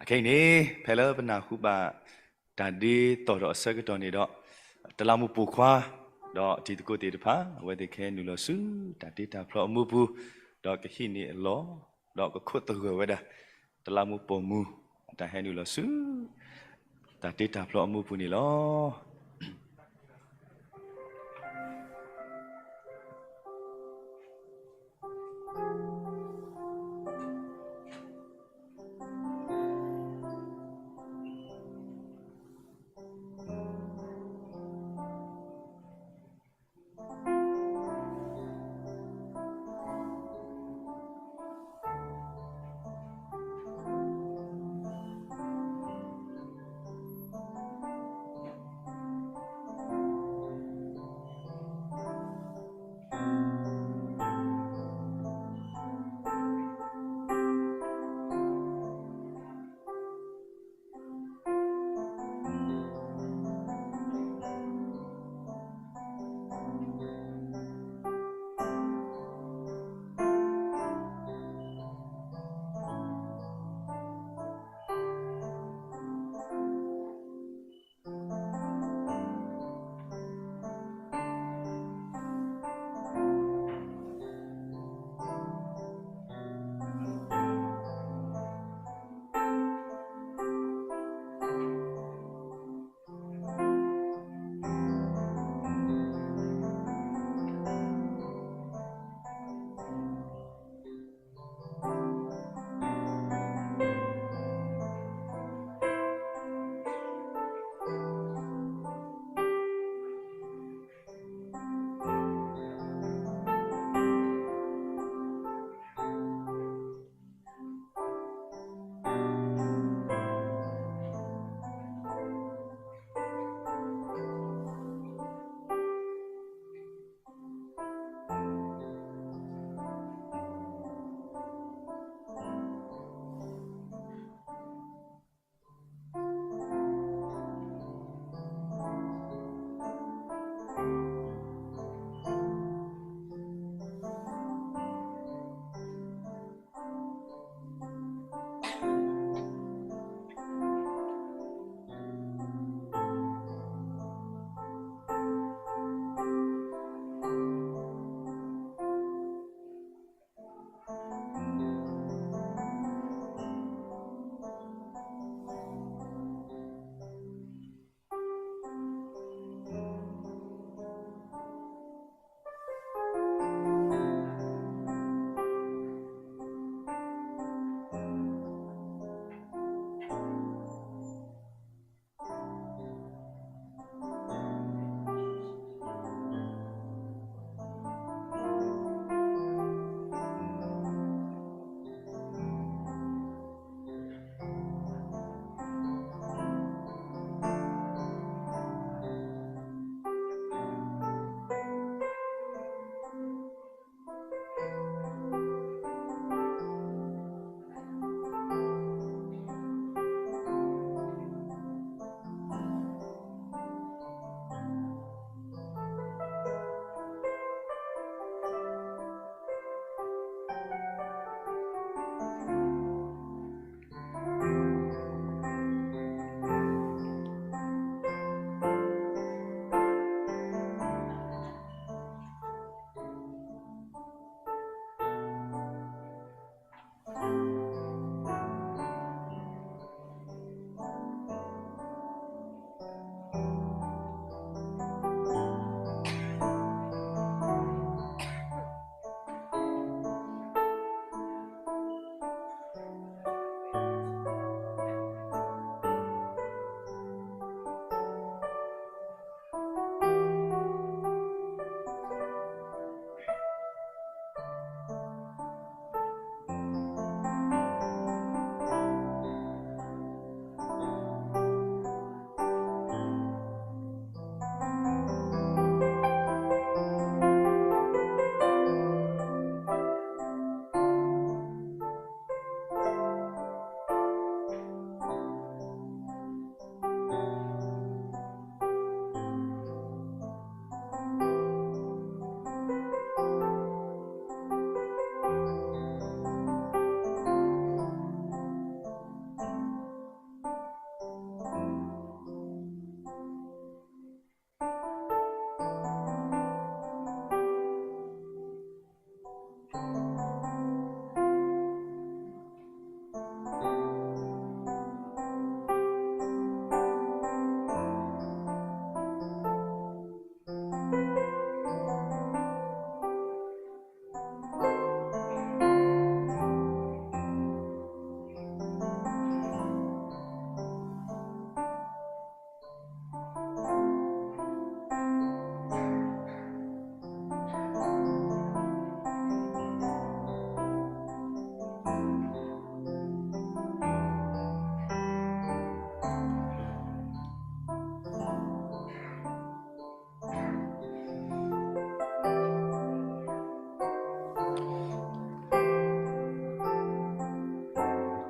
အခဲအံၤန့ၣ် ဖဲလၢပနၢ်ဟူဘၣ် တၢ်ဒ့တီၤဒီးအဆၢကတီၢ်န့ၣ်ဒီး တလးမူးပိာ်ခွါ ဒီးတံၤသကိးသ့ၣ်တဖၣ် အဝဲသ့ၣ်ကဟဲနုာ်လီၤဆူ တၢ်တ့တၢ်ဖျီအမူပူၤ, ဒီးကဟံးန့ၢ်အလီၢ်, ဒီးကခိးသဂၢၢ်ဝဲဒၣ် တလးမူးပိာ်မုၣ် အတၢ်ဟဲနုာ်လီၤဆူ တၢ်တ့တၢ်ဖျီအမူပူၤန့ၣ်လီၤ.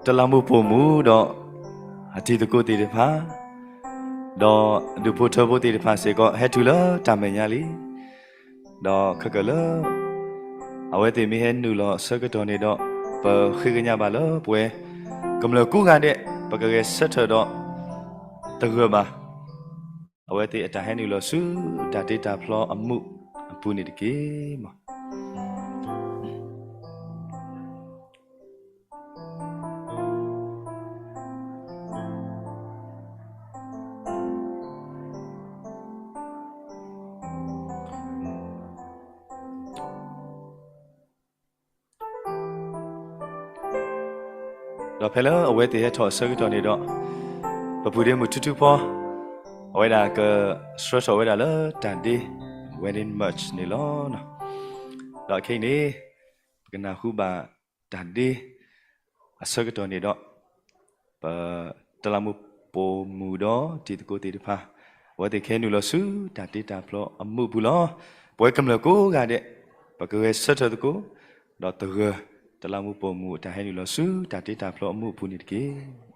တလးမူးပိာ်မူဒီး အတံၤသကိးသ့ၣ်တဖၣ်, ဒီးဒူၣ်ဖိထၢဖိသ့ၣ်တဖၣ်စ့ၢ်ကီး ဟဲတုၤလၢတၢ်မဲာ်ညါလံ. ဒီးခဲကၢၢ်လၢ အဝဲသ့ၣ်မ့ၢ်ဟဲနုာ်လီၤအဆၢကတီၢ်န့ၣ်ဒီး ပဃ့ကညးဘၣ်လၢပဝဲ ကမျၢၢ်ကိးဂၤဒဲး ပကဂဲၤဆၢထၢၣ်ဒီး သဂၢၢ်ဘၣ် အဝဲသ့ၣ်အတၢ်ဟဲနုာ်လီၤဆူ တၢ်တ့တၢ်ဖျီအမူးအပူၤန့ၣ်တက့ၢ်. ဒီးဖဲလၢအဝဲသ့ၣ်ဟဲထီၣ်အဆၢကတီၢ်န့ၣ်ဒီး ပပုၢ်ဒ့မုၣ်ထူထူဖီ အဝဲဒၣ်ကဆှၢထီၣ်ဝဲဒၣ်လၢတၢ်ဒ့ wedding march န့ၣ်လီၤ. ဒီးခဲအံၤန့ၣ် ပကနၢ်ဟူဘၣ်တၢ်ဒ့ အဆၢကတီၢ်န့ၣ်ဒီး ပတလးမူးပိာ်မူးဒီးတံၤသကိးသ့ၣ်တဖၣ် အဝဲသ့ၣ်ကဟဲနုာ်လီၤဆူ တၢ်တ့တၢ်ဖျီအမူးအပူၤလီၤ. ပဝဲကမျၢၢ်ကိးဂၤဒဲး ပကဂဲၤဆၢထၢၣ်သကိး ဒီးသဂၢၢ် တလးမူးပိာ်မူးအတၢ်ဟဲနုာ်လီၤဆူ တၢ်တ့တၢ်ဖျီအမူးအပူၤန့ၣ်တက့ၢ်.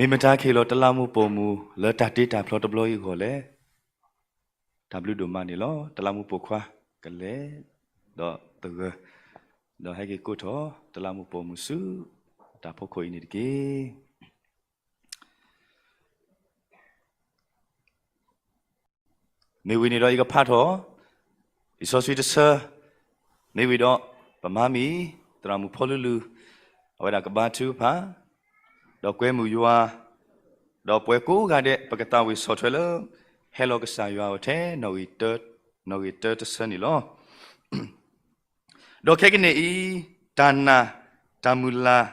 မ့ၢ်မတၤကဟ့ၣ်လီၤတလးမူးပိာ်မူး လၢတၢ်တ့တၢ်ဖျီတဘျီအံၤအဂီၢ်လဲၣ်. တၢ်ဘျုးဒိၣ်မးန့ၣ်လီၤ. တလးမူးပိာ်ခွါကလဲၤ ဒီးသဂၢၢ် ဒီးဟဲက့ၤကိးထီၣ် တလးမူးပိာ်မူးဆူ တၢ်ဖီခိၣ်အံၤန့ၣ်တက့ၢ်. မ့ၢ်ဝံၤန့ၣ်ဒီးယကဖးထီၣ် လံာ်စီဆှံတဆၢ, မ့ၢ်ဝံၤဒီး ပမါမံၤ သရၣ်မုၣ်ဖီလူလူ အဝဲဒၣ်ကဘါထုကဖၣ်, ဒီးကွဲမုာ်ယွၤ, ဒီးပှၤကိးဂၤဒဲး ပကသးဝံၣ်ဆီၣ်ထွဲလၢ ဟဲလီၤကစၢ်ယွၤအအိၣ်ထဲ နီၣ်ဂံၢ်တၢတဆၢန့ၣ်လီၤ. ဒီးခဲကနံၣ်အံၤ တၢ်နာ်, တၢ်မုၢ်လၢ်,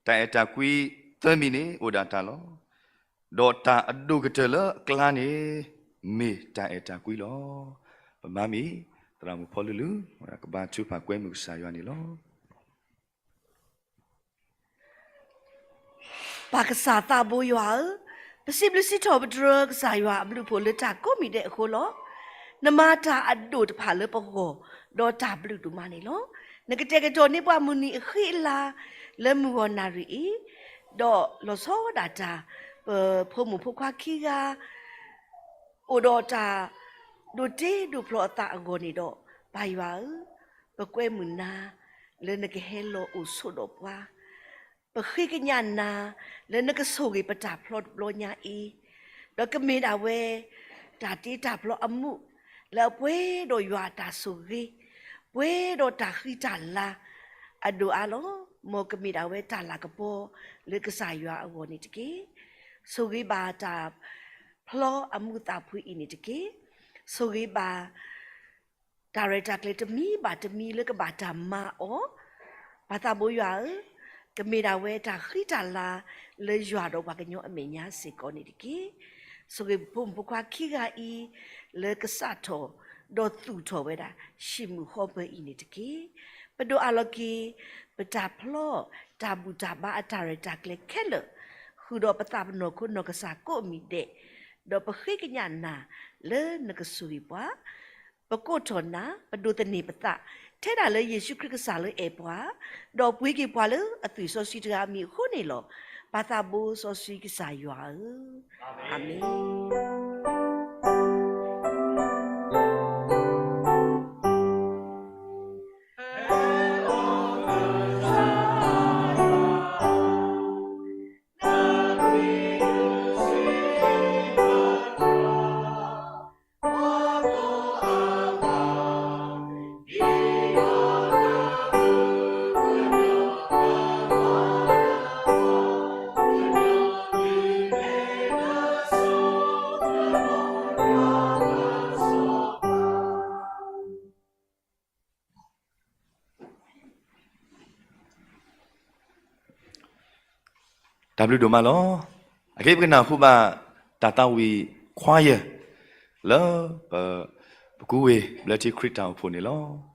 တၢ်အဲၣ်တၢ်ကွံသၢမံၤန့ၣ် အိၣ်ဒၣ်တၢ်လီၤ. ဒီးတၢ်အဒိၣ်ကတၢၢ်လၢအကျါန့ၣ် မ့ၢ်တၢ်အဲၣ်တၢ်ကွံလီၤ. ပမၤမံၤ သရၣ်မုၣ်ဖီလူလူ ကဘါထုကဖၣ်ကွဲမုာ်ကစၢ်ယွၤန့ၣ်လီၤ. ပၢ်ကစၢ်သးဘိယွၤဧၢ, ပစံးဘျုးစံးထီၣ်ပတြၢၤကစၢ်ယွၤအဘျုးအဖှိၣ်လၢတၢ်ကိးမံၤဒဲးအဃိလီၤ. နမၤတၢ်အဒိၣ်တဖၣ်လၢပဂီၢ်, ဒီးတၢ်ဘျုးဒိၣ်မးန့ၣ်လီၤ. နကတဲာ်ကတီၤန့ၢ်ပှၤမုၢ်နံၤအဃံအလၤ လၢမုၢ်ဂီၤနၣ်ရံၣ်အံၤ, ဒီးလီၤဆီဒၣ်တၢ် ပဖိမုၣ်ဖိခွါခံဂၤ အိၣ်ဒီးတၢ်ဒိးတ့ဒိးဖျီအသးအဂီၢ်န့ၣ်ဒီး, ပၢ်ယွၤဧၢ, ပကွဲမုာ်နၤ လၢနကဟဲလီၤအိၣ်ဆိးဒီးပှၤ, ပဃ့ကညးနၤ လၢနကဆိၣ်ဂ့ၤပတၢ်ဖျီတဘျီညါအံၤ, ဒီးကမ့ၢ်ဒၣ်ဝဲ တၢ်တ့တၢ်ဖျီအမူး လၢအပှဲၤဒီးယွၤအတၢ်ဆိၣ်ဂ့ၤ, ပှဲၤဒီးတၢ်ဃံတၢ်လၤ အဒိၣ်အါလီၤ. မ်ကမ့ၢ်ဒၣ်ဝဲတၢ်လၤကပီၤ လၢကစၢ်ယွၤအဂီၢ်န့ၣ်တက့ၢ်. ဆိၣ်ဂ့ၤဘၣ်တၢ်ဖျီအမူးသးဖှံအံၤန့ၣ်တက့ၢ်. ဆိၣ်ဂ့ၤဘၣ် တၢ်ရဲၣ်တၢ်ကျဲၤတမံၤဘၣ်တမံၤလၢကဘၣ်တၢ်မၤအီၤ, ပၢ်သးဘိယွၤဧၢ, ကမ့ၢ်ဒၣ်ဝဲတၢ်ဃံတၢ်လၤ လၢယွၤဒီးပှၤကညီအမဲာ်ညါစ့ၢ်ကီးန့ၣ်တက့ၢ်. ဆိၣ်ဂ့ၤပဖိမုၣ်ဖိခွါခံဂၤအံၤ လၢကစးထီၣ် ဒီးသူၣ်ထီၣ်ဝဲဒၣ် ဟံၣ်မုၢ်ဃီပၢၢ်အံၤန့ၣ်တက့ၢ်. ပဒိၣ်အးလီၤက့ၤ ပတၢ်ဖျီ တၢ်ဘူၣ်တၢ်ဘါအတၢ်ရဲၣ်တၢ်ကျဲၤခဲလၢာ်, ဃုာ်ဒီးပသးပနီၢ်ခိနီၢ်ကစၢ်ကိးမံၤဒဲး, ဒီးပဃ့ကညးနၤ လၢနကဆိၣ်ဂ့ၤပှၤ ပကိးထီၣ်နၤ, ပဒိးသန့ၤပသး, ထဲဒၣ်လၢယ့ၣ်ၡူးခရံာ်ကစၢ်လၢအဲၣ်ပှၤ, ဒီးပှ့ၤက့ၤပှၤလၢအသွံၣ်စီဆှံတဂၤအမံၤအဃိန့ၣ်လီၤ. ပၢ်သးဘိစီဆှံကစၢ်ယွၤဧၢ, အၤမ့ၣ်. တၢ်ဘျုးဒိၣ်မးလီၤ. အခဲအံၤပကနၢ်ဟူဘၣ် တၢ်သးဝံၣ်ခွါယၢၢ် လၢပ ပကူဝ့ၢ်ဘျၢထံခရံာ်တၢ်အိၣ်ဖှိၣ်န့ၣ်လီၤ.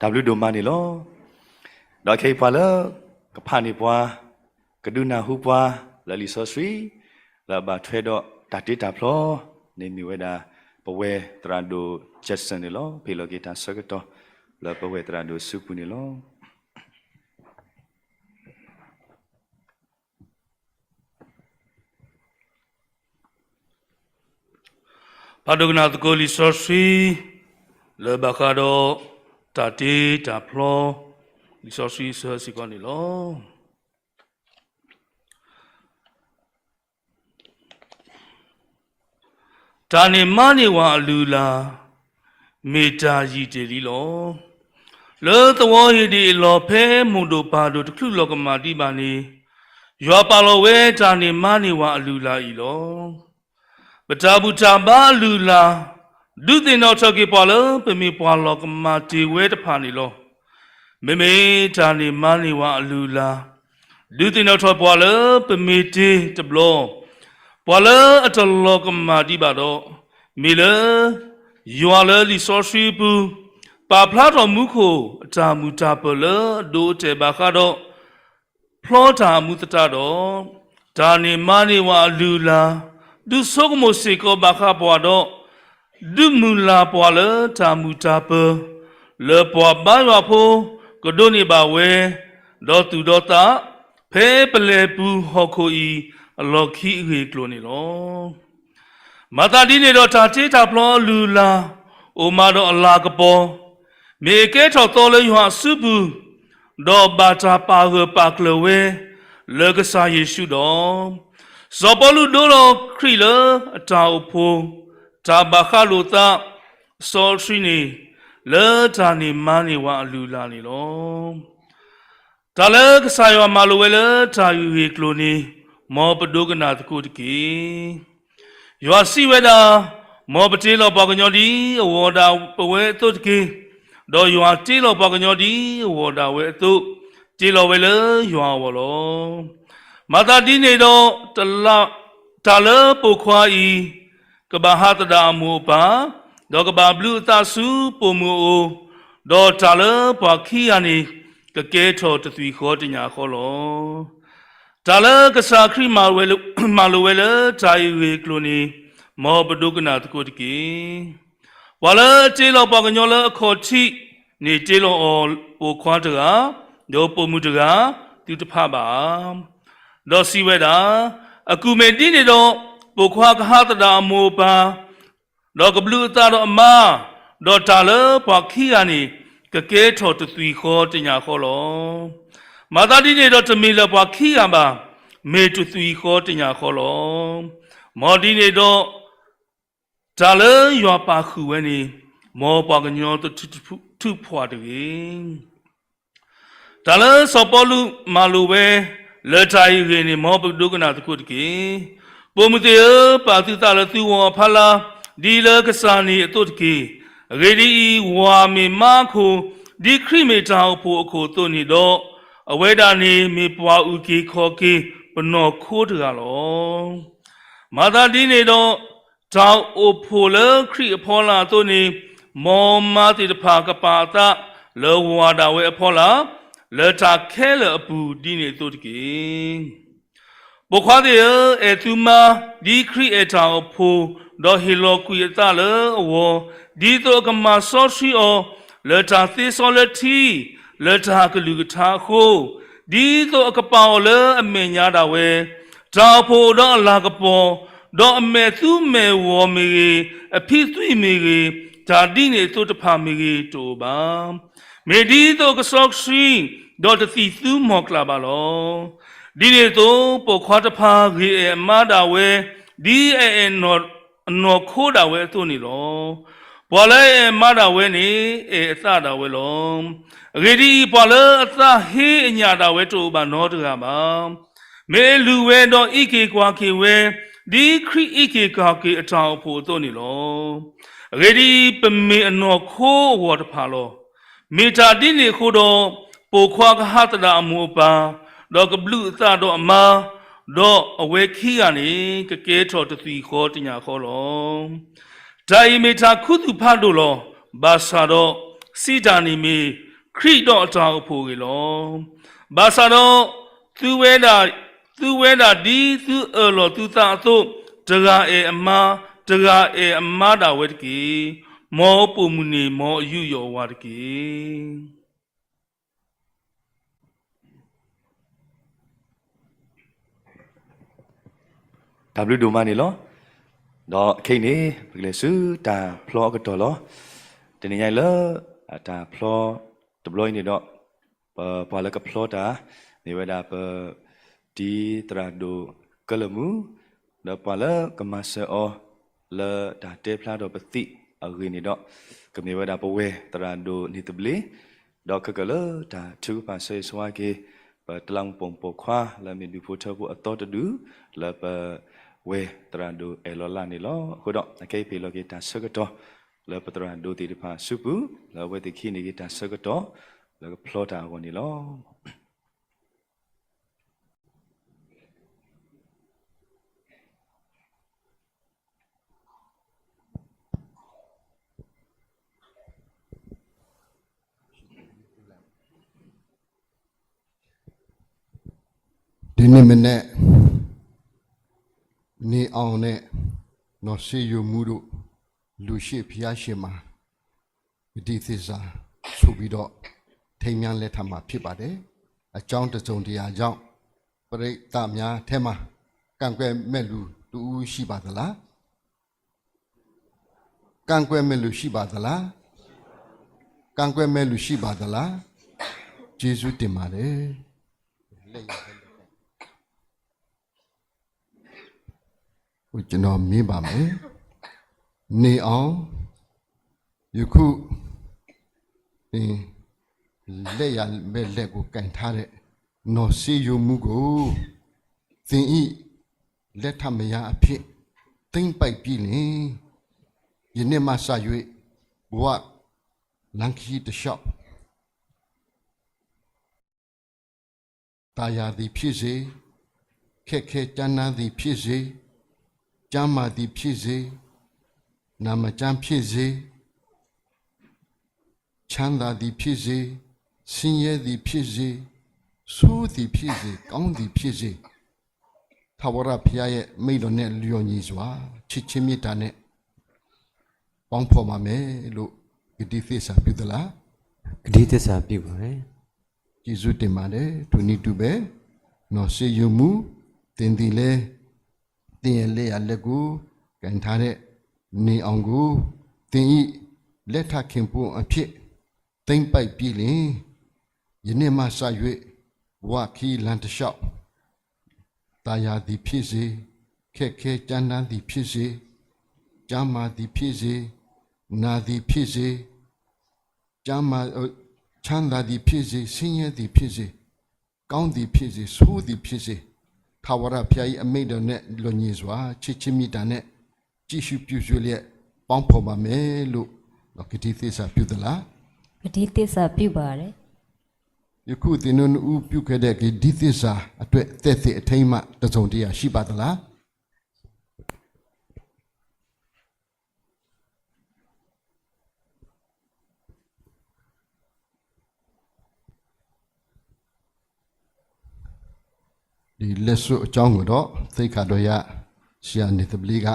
တၢ်ဘျုးဒိၣ်မးန့ၣ်လီၤ. ဒီးခဲအံၤပှၤလၢကဖးန့ၢ်ပှၤ, ကဒုးနၢ်ဟူပှၤလၢလံာ်စီဆှံ, လၢအဘၣ်ထွဲဒီးတၢ်တ့တၢ်ဖျီန့ၣ်မ့ၢ်ဝဲဒၣ် ပဝဲသရၣ်ဒိၣ် Jackson န့ၣ်လီၤ. ပဟ့ၣ်လီၤက့ၤတၢ်ဆၢကတီၢ်လၢပဝဲသရၣ်ဒိၣ်စုပူၤန့ၣ်လီၤ. ပဒိကနၣ်သကိးလံာ်စီဆှံ လၢဘၣ်ဃးဒီး တၢ်တ့တၢ်ဖျီ လံာ်စီဆှံအဆၢစ့ၢ်ကီးန့ၣ်လီၤ. တၢ်န့ၣ်မၤန့ၢ်ဝဲအလုၢ်အလၢ် မ့ၢ်တၢ်ယံာ်တ့ၢ်လံလီၤ. လၢသဝီဟ့ၣ်ဒံးအလီၢ်ဖဲမိၢ်ဒိၣ်ပၢ်ဒိၣ်တချုးလီၤကမၣ်ဒံးဘၣ်န့ၣ်, ယွၤပာ်လီၤဝဲတၢ်န့ၣ်မၤန့ၢ်ဝဲအလုၢ်အလၢ်အံၤလီၤ. ပတၢ်ဘူၣ်တၢ်ဘါအလုၢ်အလၢ်, ဒုးသ့ၣ်နီၣ်ထီၣ်က့ၤပှၤလၢပမ့ၢ်ပှၤလီၤကမၣ်တ့ၢ်ဝဲတဖၣ်န့ၣ်လီၤ. မ့မ့ၢ်တၢ်န့ၣ်မၤန့ၢ်ဝဲအလုၢ်အလၢ်, ဒုးသ့ၣ်နီၣ်ထီၣ်ပှၤလၢပမ့ၢ်တ့တဘျီ, ပှၤလၢအတလီၤကမၣ်ဒံးဘၣ်ဒီး, မ့ၢ်လၢ ယွၤလၢလံာ်စီဆှံအပူၤ ပာ်ဖျါထီၣ်မူခိၣ်အတၢ်မုာ်တၢ်ပၢၢ်လၢအဒိအတဲာ်ဘၣ်ဃးဒီး ဖျီတၢ်အမူသတးဒီး, တၢ်န့ၣ်မၤန့ၢ်ဝဲအလုၢ်အလၢ်, ဒုးဆိကမိၣ်စ့ၢ်ကီးဘၣ်ဃးပှၤဒီး, ဒုးမုၢ်လၢ်ပှၤလၢတၢ်မုာ်တၢ်ပၢၢ်, လၢပှၤဘါယွၤဖိကဒိးန့ၢ်ဘၣ်ဝဲ, ဒီးသူၣ်ဒီးသး, ဖဲပလဲၤပူၤဟီၣ်ခိၣ်အံၤအလီၢ်ခံအဂ့ၢ်အကျိၤန့ၣ်လီၤ. မၤသးဒ်န့ၣ်ဒီးတၢ်တ့တၢ်ဖျီအလုၢ်အလၢ် အိၣ်မးဒီးအလၤကပီၤ, မ့ၢ်အကဲထီၣ်သီလၢယွၤအစုပူၤ, ဒီးဘၣ်တၢ်ပာ်ဂၢၢ်ပာ်ကျၢၤဝဲ လၢကစၢ်ယ့ၣ်ၡူးဒီး, စီၤပီလူးဒိလီၤခရံာ်လၢအတၢ်အိၣ်ဖှိၣ်, တၢ်ဘၣ်ဃးလိာ်သး, စီဆှံန့ၣ်, လၢတၢ်န့ၣ်မၤန့ၢ်ဝဲအလုၢ်အလၢ်န့ၣ်လီၤ. တၢ်လၢကစၢ်ယွၤမၤလိာ်ဝဲလၢတၢ်အဂ့ၢ်အကျိၤန့ၣ်, မ်ပဒိကနၣ်သကိးတက့ၢ်. ယွၤစံးဝဲဒၣ်, မ်ပတ့လီၤပှၤကညီဒ်အဂီၢ်ဒၣ်ပဝဲအသိးတက့ၢ်. ဒီးယွၤတ့လီၤပှၤကညီဒ်အဂီၢ်ဒၣ်ဝဲအသိး, တ့လီၤဝဲလၢယွၤအဂီၢ်လီၤ. မၤသးဒ်န့ၣ်ဒီး, တၢ်လၢပိာ်ခွါအံၤ ကဘၣ်ဟးသဒၣ်အမိၢ်အပၢ်, ဒီးကဘၣ်ဘျုးအသးဆူပိာ်မုၣ်အအိၣ်, ဒီးတၢ်လၢပှၤခံဂၤန့ၣ် ကကဲထီၣ်တသွံၣ်ဃီတညၣ်ဃီလီၤ. တၢ်လၢကစၢ်ခရံာ်မၤလိာ်ဝဲလၢတၢ်အဂ့ၢ်အကျိၤန့ၣ်, မ်ပဒိကနၣ်သကိးတက့ၢ်. ပှၤလၢအတ့လီၤပှၤကညီလၢအခီၣ်ထံးန့ၣ် တ့လီၤအီၤပိာ်ခွါတဂၤ, ဒီးပိာ်မုၣ်တဂၤ, သုတဖးဘၣ်ဧါ. ဒီးစံးဝဲဒၣ်, အကူၣ်မ့ၢ်ဒ်န့ၣ်ဒီး, ပိာ်ခွါကဟးသဒၣ်အမိၢ်အပၢ်, ဒီးကဘျုးအသးဒီးအမါ, ဒီးတၢ်လၢပှၤခံဂၤန့ၣ် ကကဲထီၣ်တသွံၣ်ဃီတညၣ်ဃီလီၤ. မၤသးဒ်န့ၣ်ဒီးတမ့ၢ်လၢပှၤခံဂၤဘၣ်, မ့ၢ်တသွံၣ်ဃီတညၣ်ဃီလီၤ. မ်ဒ်န့ၣ်ဒီး, တၢ်လၢယွၤပာ်ဃုာ်ဝဲန့ၣ်, မ်ပှၤကညီသထူးဖှၣ်တဂ့ၤ. တၢ်လၢစီၤပီလူးမၤလိာ်ဝဲ လၢတၢ်အံၤအဂ့ၢ်န့ၣ်, မ်ပဒိကနၣ်သကိးတက့ၢ်. ပိာ်မုၣ်သ့ၣ်ဧၢ, ပာ်သုသးလၢသုဝီၤအဖီလာ်, ဒ်လၢကစၢ်န့ၣ်အသိးတက့ၢ်. အဂ့ၢ်ဒ်အံၤ, ဝၤမ့ၢ်မါအခိၣ်, ဒ်ခရံာ်မ့ၢ်တၢ်အိၣ်ဖှိၣ်အခိၣ်အသိးန့ၣ်ဒီး, အဝဲဒၣ်န့ၣ်မ့ၢ်ပှၤအုၣ်က့ၤခီၣ်က့ၤပနီၢ်ခိတဂၤလီၤ. မၤသးဒ်န့ၣ်ဒီး, တၢ်အိၣ်ဖှိၣ်လၢခရံာ်အဖီလာ်အသိးန့ၣ်, မ်မါသ့ၣ်တဖၣ်ကပာ်အသးလၢဝၤဒၣ်ဝဲအဖီလာ်, လၢတၢ်ခဲလၢာ်အပူၤဒ်န့ၣ်အသိးတက့ၢ်. ပိာ်ခွါသ့ၣ်ဧၢ, အဲၣ်သုမါ, ဒ်ခရံာ်အဲၣ်တၢ်အိၣ်ဖှိၣ်, ဒီးဟ့ၣ်လီၤကွံာ်အသးလၢအဂီၢ်, ဒ်သိးအကမၤစီဆှံအီၤ, လၢတၢ်သ့စီလၢထံ, လၢတၢ်ကလုၢ်ကထါအဃိ, ဒ်သိးအကပာ်အီၤလၢအမဲာ်ညါဒၣ်ဝဲ, တၢ်အိၣ်ဖှိၣ်ဒီးအလၤကပီၤ, ဒီးအမဲာ်သူမဲာ်ဂီၤမ့ၢ်ဂ့ၤ, အဖံသွံၣ်မ့ၢ်ဂ့ၤ, တၢ်ဒ်န့ၣ်အသိးတဖၣ်မ့ၢ်ဂ့ၤတအိၣ်ဘၣ်. မ့ၢ်ဒ်သိးအကစီဆှံ, ဒီးတသံၣ်သူမီၢ်ကျၢ်ဘၣ်လီၤ. ဒ်န့ၣ်အသိး, ပိာ်ခွါတဖၣ်ဂ့ၤအဲၣ်အမါဒၣ်ဝဲ, ဒ်အအဲၣ်အနီၢ်ခိဒၣ်ဝဲအသိးန့ၣ်လီၤ. ပှၤလၢအအဲၣ်အမါဒၣ်ဝဲန့ၣ်, အဲၣ်အသးဒၣ်ဝဲလီၤ. အဂ့ၢ်ဒ်အံၤ, ပှၤလၢအသးဟ့အညၣ်ဒၣ်ဝဲတအိၣ်ဘၣ်နီတဂၤဘၣ်. မ့ၢ်အလုၢ်ဝဲဒီးအံးက့ၤကွၢ်က့ၤဝဲ, ဒ်ခရံာ်အံးက့ၤကွၢ်က့ၤအတၢ်အိၣ်ဖှိၣ်အသိးန့ၣ်လီၤ. အဂ့ၢ်ဒ်အံၤ, ပမ့ၢ်အနီၢ်ခိအဂီၢ်တဖၣ်လီၤ. မ့ၢ်တၢ်ဒ်န့ၣ်အဃိဒီး, ပိာ်ခွါကဟးသဒၣ်အမိၢ်အပၢ်, ဒီးကဘျုးအသးဒီးအမါ, ဒီးအဝဲခံဂၤန့ၣ် ကကဲထီၣ်တသွံၣ်ဃီတညၣ်ဃီလီၤ. တၢ်အံၤမ့ၢ်တၢ်ခူသူၣ်ဖးဒိၣ်လီၤ. ဘၣ်ဆၣ်ဒီး စံးတၢ်န့ၣ်မ့ၢ်ခရံာ်ဒီးအတၢ်အိၣ်ဖှိၣ်အဂ့ၢ်လီၤ. ဘၣ်ဆၣ်ဒီး သုဝဲဒၣ်, သုဝဲဒၣ်ဒ်သုအၢၣ်လီၤသုသးအသိး, တဂၤအဲၣ်အမါ, တဂၤအဲၣ်အမါဒၣ်ဝဲတက့ၢ်. မ်အပိာ်မုၣ်န့ၣ် မ်အယူးယီၣ်အဝၤတက့ၢ်. တၢ်ဘျုးဒိၣ်မးန့ၣ်လီၤ. ဒီးခဲအံၤန့ၣ် ပကလဲၤဆူတၢ်ဖျီအကတီၢ်လီၤ. တနံၤညါအံၤလၢ တၢ်ဖျီတဘျီအံၤန့ၣ်ဒီး ပပှၤလၢကဖျီတၢ် မ့ၢ်ဝဲဒၣ်ပတံၤသရၣ်ဒိၣ်ကလၢာ်မူ ဒီးပှၤလၢကမၤစၢၤအီၤ လၢတၢ်တဲဖျါဒီးပသံးအဂ့ၢ်န့ၣ်ဒီး ကမ့ၢ်ဝဲဒၣ်ပဝဲသရၣ်ဒိၣ်န့ၢ်သဘျ့, ဒီးခဲကၢၢ်လၢတၢ်ထုကဖၣ်ဆၢဂ့ၤဆၢဝါက့ၤ ပတလးမူးပိာ်မုၣ်ပိာ်ခွါလၢမ့ၢ်ဒူၣ်ဖိထၢဖိအသီတဒူၣ် လၢပဝဲသရၣ်ဒိၣ်အဲၣ်လီၤလၢ်န့ၣ်လီၤ. အဃိဒီး အခဲအံၤပဟ့ၣ်လီၤက့ၤတၢ်ဆၢကတီၢ် လၢပသရၣ်ဒိၣ်သ့ၣ်တဖၣ်အစုပူၤ လၢအဝဲသ့ၣ်ကဟံးန့ၢ်က့ၤတၢ်ဆၢကတီၢ် လၢကဖျီတၢ်အဂီၢ်န့ၣ်လီၤ. ဒီးမနုၤလဲၣ်, န့ၣ်အီၤန့ၣ် နီၢ်စ့ယိၤမူဒိၣ် လူႇရှေ့ဘုရားရှေ့မှာ ကတိသစ္စာဆိုပြီးတော့ ထိမ်းမြားလက်ထပ်မှာဖြစ်ပါတယ်. အကြောင်းတစ်စုံတစ်ရာကြောင့် ပရိသတ်များထဲမှာ ကန့်ကွက်မဲ့လူတစ်ဦးရှိပါသလား? ကန့်ကွက်မဲ့လူရှိပါသလား? ကန့်ကွက်မဲ့လူရှိပါသလား? ကျေးဇူးတင်ပါတယ်. ကျွန်တော်မေးပါမယ်. နေအောင်, ယခု သင်လက်ျာဘက်လက်ကိုကိုင်ထားတဲ့ နော်စေယိုမူကို သင်၏လက်ထပ်မယားအဖြစ် သိမ်းပိုက်ပြီးလျှင် ယနေ့မှစ၍ ဘဝလမ်းခရီးတစ်လျှောက် သာယာသည်ဖြစ်စေ, ခက်ခဲကြမ်းတမ်းသည်ဖြစ်စေ, ကျန်းမာသည်ဖြစ်စေ, နာမကျန်းဖြစ်စေ, ချမ်းသာသည်ဖြစ်စေ, ဆင်းရဲသည်ဖြစ်စေ, ဆိုးသည်ဖြစ်စေ, ကောင်းသည်ဖြစ်စေ, ထာဝရဘုရားရဲ့အမိန့်တော်နဲ့လျော်ညီစွာ ချစ်ခြင်းမေတ္တာနဲ့ ပေါင်းဖော်ပါမယ်လို့ ကတိသစ္စာပြုသလား? ကတိသစ္စာပြုပါတယ်. ကျေးဇူးတင်ပါတယ်. ထိုနည်းတူပဲ နော်စေယိုမူ, သင်သည်လည်း သင်ရဲ့လက်ျာလက်ကိုကိုင်ထားတဲ့နေအောင်ကို သင်၏လက်ထပ်ခင်ပွန်းအဖြစ် သိမ်းပိုက်ပြီးလျှင် ယနေ့မှစ၍ ဘဝခရီးလမ်းတစ်လျှောက် သာယာသည်ဖြစ်စေ, ခက်ခဲကြမ်းတမ်းသည်ဖြစ်စေ, ကျန်းမာသည်ဖြစ်စေ, နာသည်ဖြစ်စေ, ကျန်းမာ, ချမ်းသာသည်ဖြစ်စေ, ဆင်းရဲသည်ဖြစ်စေ, ကောင်းသည်ဖြစ်စေ, ဆိုးသည်ဖြစ်စေ, ထာဝရဘုရား၏အမိန့်တော်နဲ့လျော်ညီစွာ ချစ်ခြင်းမေတ္တာနဲ့ ကြည့်ရှုပြုစုလျက် ပေါင်းဖော်ပါမယ်လို့ ကတိသစ္စာပြုသလား? ကတိသစ္စာပြုပါတယ်. ယခုသင်တို့နှစ်ဦးပြုခဲ့တဲ့ ကတိသစ္စာအတွက် သက်သေအထိမ်းအမှတ်တစ်စုံတစ်ရာရှိပါသလား? ဒီလက်စွပ်အကြောင်းကိုတော့ သိက္ခာတော်ရဆရာနေသဘျေးက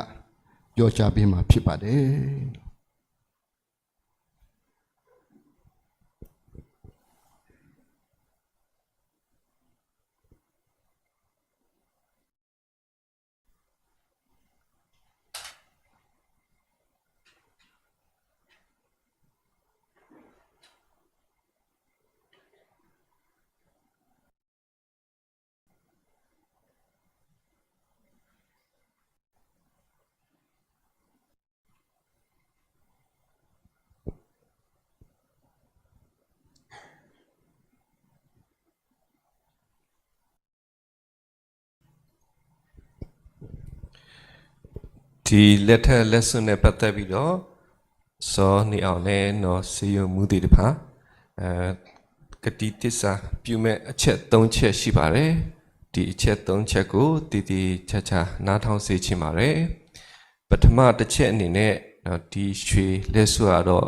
ပြောကြားပေးမှာဖြစ်ပါတယ်. ဒီလက်ထပ်လက်စွပ်နဲ့ပတ်သက်ပြီးတော့ စီၤနေအောင်နဲ့ နော်စေယိုမူသ့ၣ်တဖၣ် ကတိသစ္စာပြုမဲ့အချက်သုံးချက်ရှိပါတယ်. ဒီအချက်သုံးချက်ကို သေသေချာချာနားထောင်စေချင်ပါတယ်. ပထမတစ်ချက်အနေနဲ့ ဒီရွှေလက်စွပ်ကတော့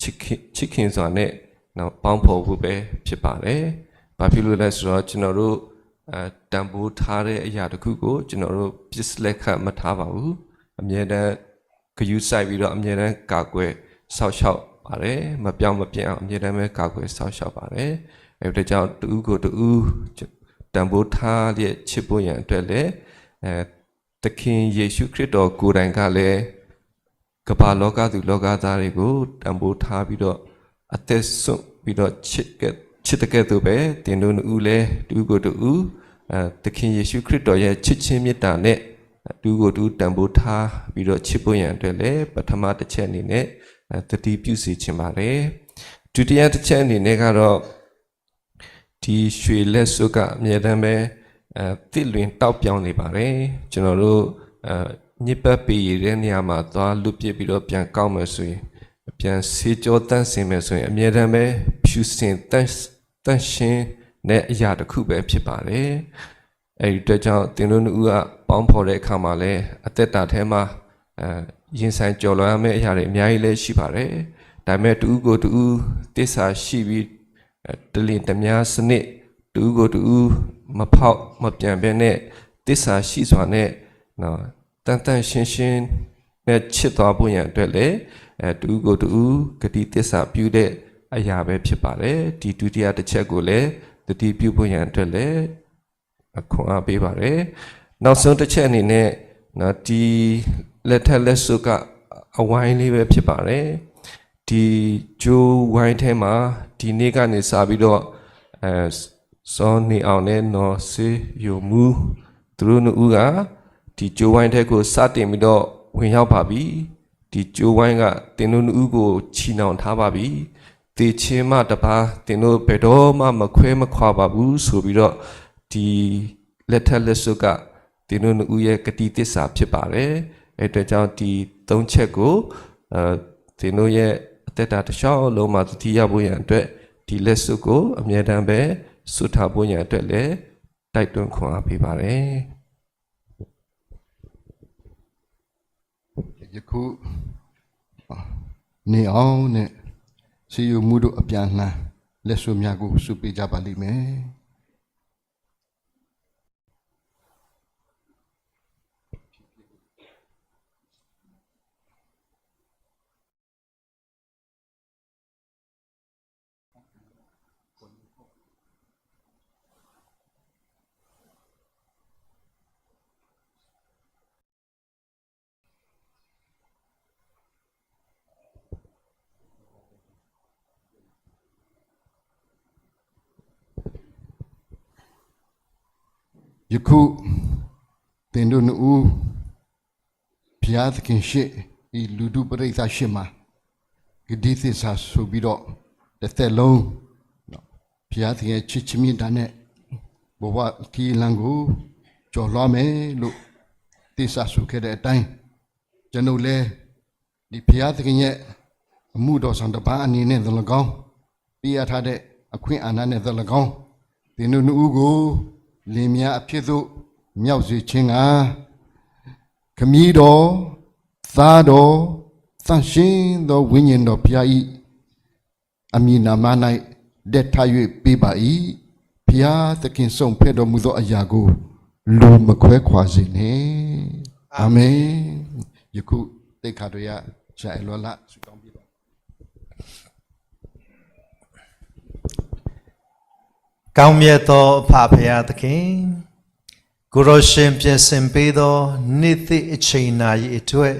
ချစ်ခင်စွာနဲ့ ပေါင်းဖော်ဖို့ပဲဖြစ်ပါတယ်။ ဘာဖြစ်လို့လဲဆိုတော့ ကျွန်တော်တို့ တန်ဖိုးထားတဲ့အရာတစ်ခုကို ကျွန်တော်တို့ ပစ်လက်ခတ်မထားပါဘူး။ အမြဲတမ်း ဂရုစိုက်ပြီးတော့ အမြဲတမ်းကာကွယ်စောင့်ရှောက်ပါတယ်။ မပြောင်းမပြင်းအောင် အမြဲတမ်းပဲကာကွယ်စောင့်ရှောက်ပါတယ်။ အဲဒါကြောင့် တစ်ဦးကိုတစ်ဦး တန်ဖိုးထားလျက်ချစ်ဖို့ရန်အတွက်လည်း အဲ သခင်ယေရှုခရစ်တော်ကိုယ်တိုင်ကလည်း ကမ္ဘာလောကသူလောကသားတွေကို တန်ဖိုးထားပြီးတော့ အသက်စွန့်ပြီးတော့ ချစ်ကဲ-, ချစ်သကဲ့သို့ပဲ သင်တို့နှစ်ဦးလည်း တစ်ဦးကိုတစ်ဦး အဲ သခင်ယေရှုခရစ်တော်ရဲ့ချစ်ခြင်းမေတ္တာနဲ့ တစ်ဦးကိုတစ်ဦး တန်ဖိုးထားပြီးတော့ ချစ်ဖို့ရန်အတွက်လည်း ပထမတစ်ချက်အနေနဲ့ အဲ သတိပြုစေချင်ပါတယ်။ ဒုတိယတစ်ချက်အနေနဲ့ကတော့ ဒီရွှေလက်စွပ်က အမြဲတမ်းပဲ အဲ သစ်လွင်တောက်ပြောင်နေပါတယ်။ ကျွန်တော်တို့ အဲ ညစ်ပတ်ပေရတဲ့နေရာမှာ သွားလွှတ်ပစ်ပြီးတော့ ပြန်ကောက်မယ်ဆိုရင် ပြန်ဆေးကြောသန့်စင်မယ်ဆိုရင် အမြဲတမ်းပဲ ဖြူစင်သန့်-, သန့်ရှင်းတဲ့အရာတစ်ခုပဲဖြစ်ပါတယ်။ အဲဒီအတွက်ကြောင့် သင်တို့နှစ်ဦးက ပေါင်းဖော်တဲ့အခါမှာလည်း အသက်တာထဲမှာ အဲ ရင်ဆိုင်ကျော်လွှားရမယ့်အရာတွေ အများကြီးလည်းရှိပါတယ်။ ဒါပေမဲ့ တစ်ဦးကိုတစ်ဦး သစ္စာရှိပြီး အဲ တလင်တမၢစနစ် တစ်ဦးကိုတစ်ဦး မဖောက်မပြန်ဘဲနဲ့ သစ္စာရှိစွာနဲ့ နော် သန့်သန့်ရှင်းရှင်းနဲ့ ချစ်သွားဖို့ရန်အတွက်လည်း အဲ တစ်ဦးကိုတစ်ဦး ကတိသစ္စာပြုတဲ့အရာပဲဖြစ်ပါတယ်။ ဒီဒုတိယတစ်ချက်ကိုလည်း သတိပြုဖို့ရန်အတွက်လည်း ခွန်အားပေးပါတယ်။ နောက်ဆုံးတစ်ချက်အနေနဲ့ နော် ဒီလက်ထက်လက်စွပ်က အဝိုင်းလေးပဲဖြစ်ပါတယ်။ ဒီကြိုးဝိုင်းထဲမှာ ဒီနေ့ကနေစပြီးတော့ အဲ စောနေအောင်နဲ့ နော်စေယိုမူ သူတို့နှစ်ဦးက ဒီကြိုးဝိုင်းထဲကို စတင်ပြီးတော့ ဝင်ရောက်ပါပြီ။ ဒီကြိုးဝိုင်းက သင်တို့နှစ်ဦးကို ချည်နှောင်ထားပါပြီ။ သေခြင်းမှတပါး သင်တို့ဘယ်တော့မှ မခွဲမခွာပါဘူးဆိုပြီးတော့ ဒီလက်ထက်လက်စွပ်က သင်တို့နှစ်ဦးရဲ့ ကတိသစ္စာဖြစ်ပါတယ်။ အဲဒါကြောင့် ဒီသုံးချက်ကို အဲ သင်တို့ရဲ့အသက်တာတစ်လျှောက်လုံးမှာ သတိရဖို့ရန်အတွက် ဒီလက်စွပ်ကို အမြဲတမ်းပဲ စွပ်ထားဖို့ရန်အတွက်လည်း တိုက်တွန်းခွန်အားပေးပါတယ်။ ယခု နေအောင်နဲ့ စည်းရုံးမှုတို့အပြန်အလှန် လက်စွပ်များကို ဆုပ်ပေးကြပါလိမ့်မယ်။ ယခု သင်တို့နှစ်ဦး ဘုရားသခင်ရှေ့ ဒီလူထုပရိသတ်ရှေ့မှာ ကတိသစ္စာဆိုပြီးတော့ တစ်သက်လုံး ဘုရားသခင်ရဲ့ချစ်ခြင်းမေတ္တာနဲ့ ဘဝခရီးလမ်းကို ကျော်လွှားမယ်လို့ သစ္စာဆိုခဲ့တဲ့အတိုင်း ကျွန်ုပ်လည်း ဒီဘုရားသခင်ရဲ့ အမှုတော်ဆောင်တစ်ပါးအနေနဲ့သော်လည်းကောင်း ပေးအပ်ထားတဲ့ အခွင့်အာဏာနဲ့သော်လည်းကောင်း သင်တို့နှစ်ဦးကို လင်မယားအဖြစ်သို့ မြောက်စေခြင်းငှာ ခမည်းတော်၊ သားတော်၊ သန့်ရှင်းသောဝိညာဉ်တော်ဘုရား၏ အမည်နာမ၌ လက်ထပ်၍ပေးပါ၏။ ဘုရားသခင်စုံဖက်တော်မူသောအရာကို လူမခွဲခွာစေနှင့်။ အာမင်။ ယခုသိက္ခာတော်ရ ဆရာအဲလောလ ဆုတောင်းပေးပါ။ ကောင်းမြတ်သောအဖဖခင်၊ ကိုယ်တော်ရှင်ပြင်ဆင်ပေးသောနေ့သစ်အချိန်နာရီအတွက်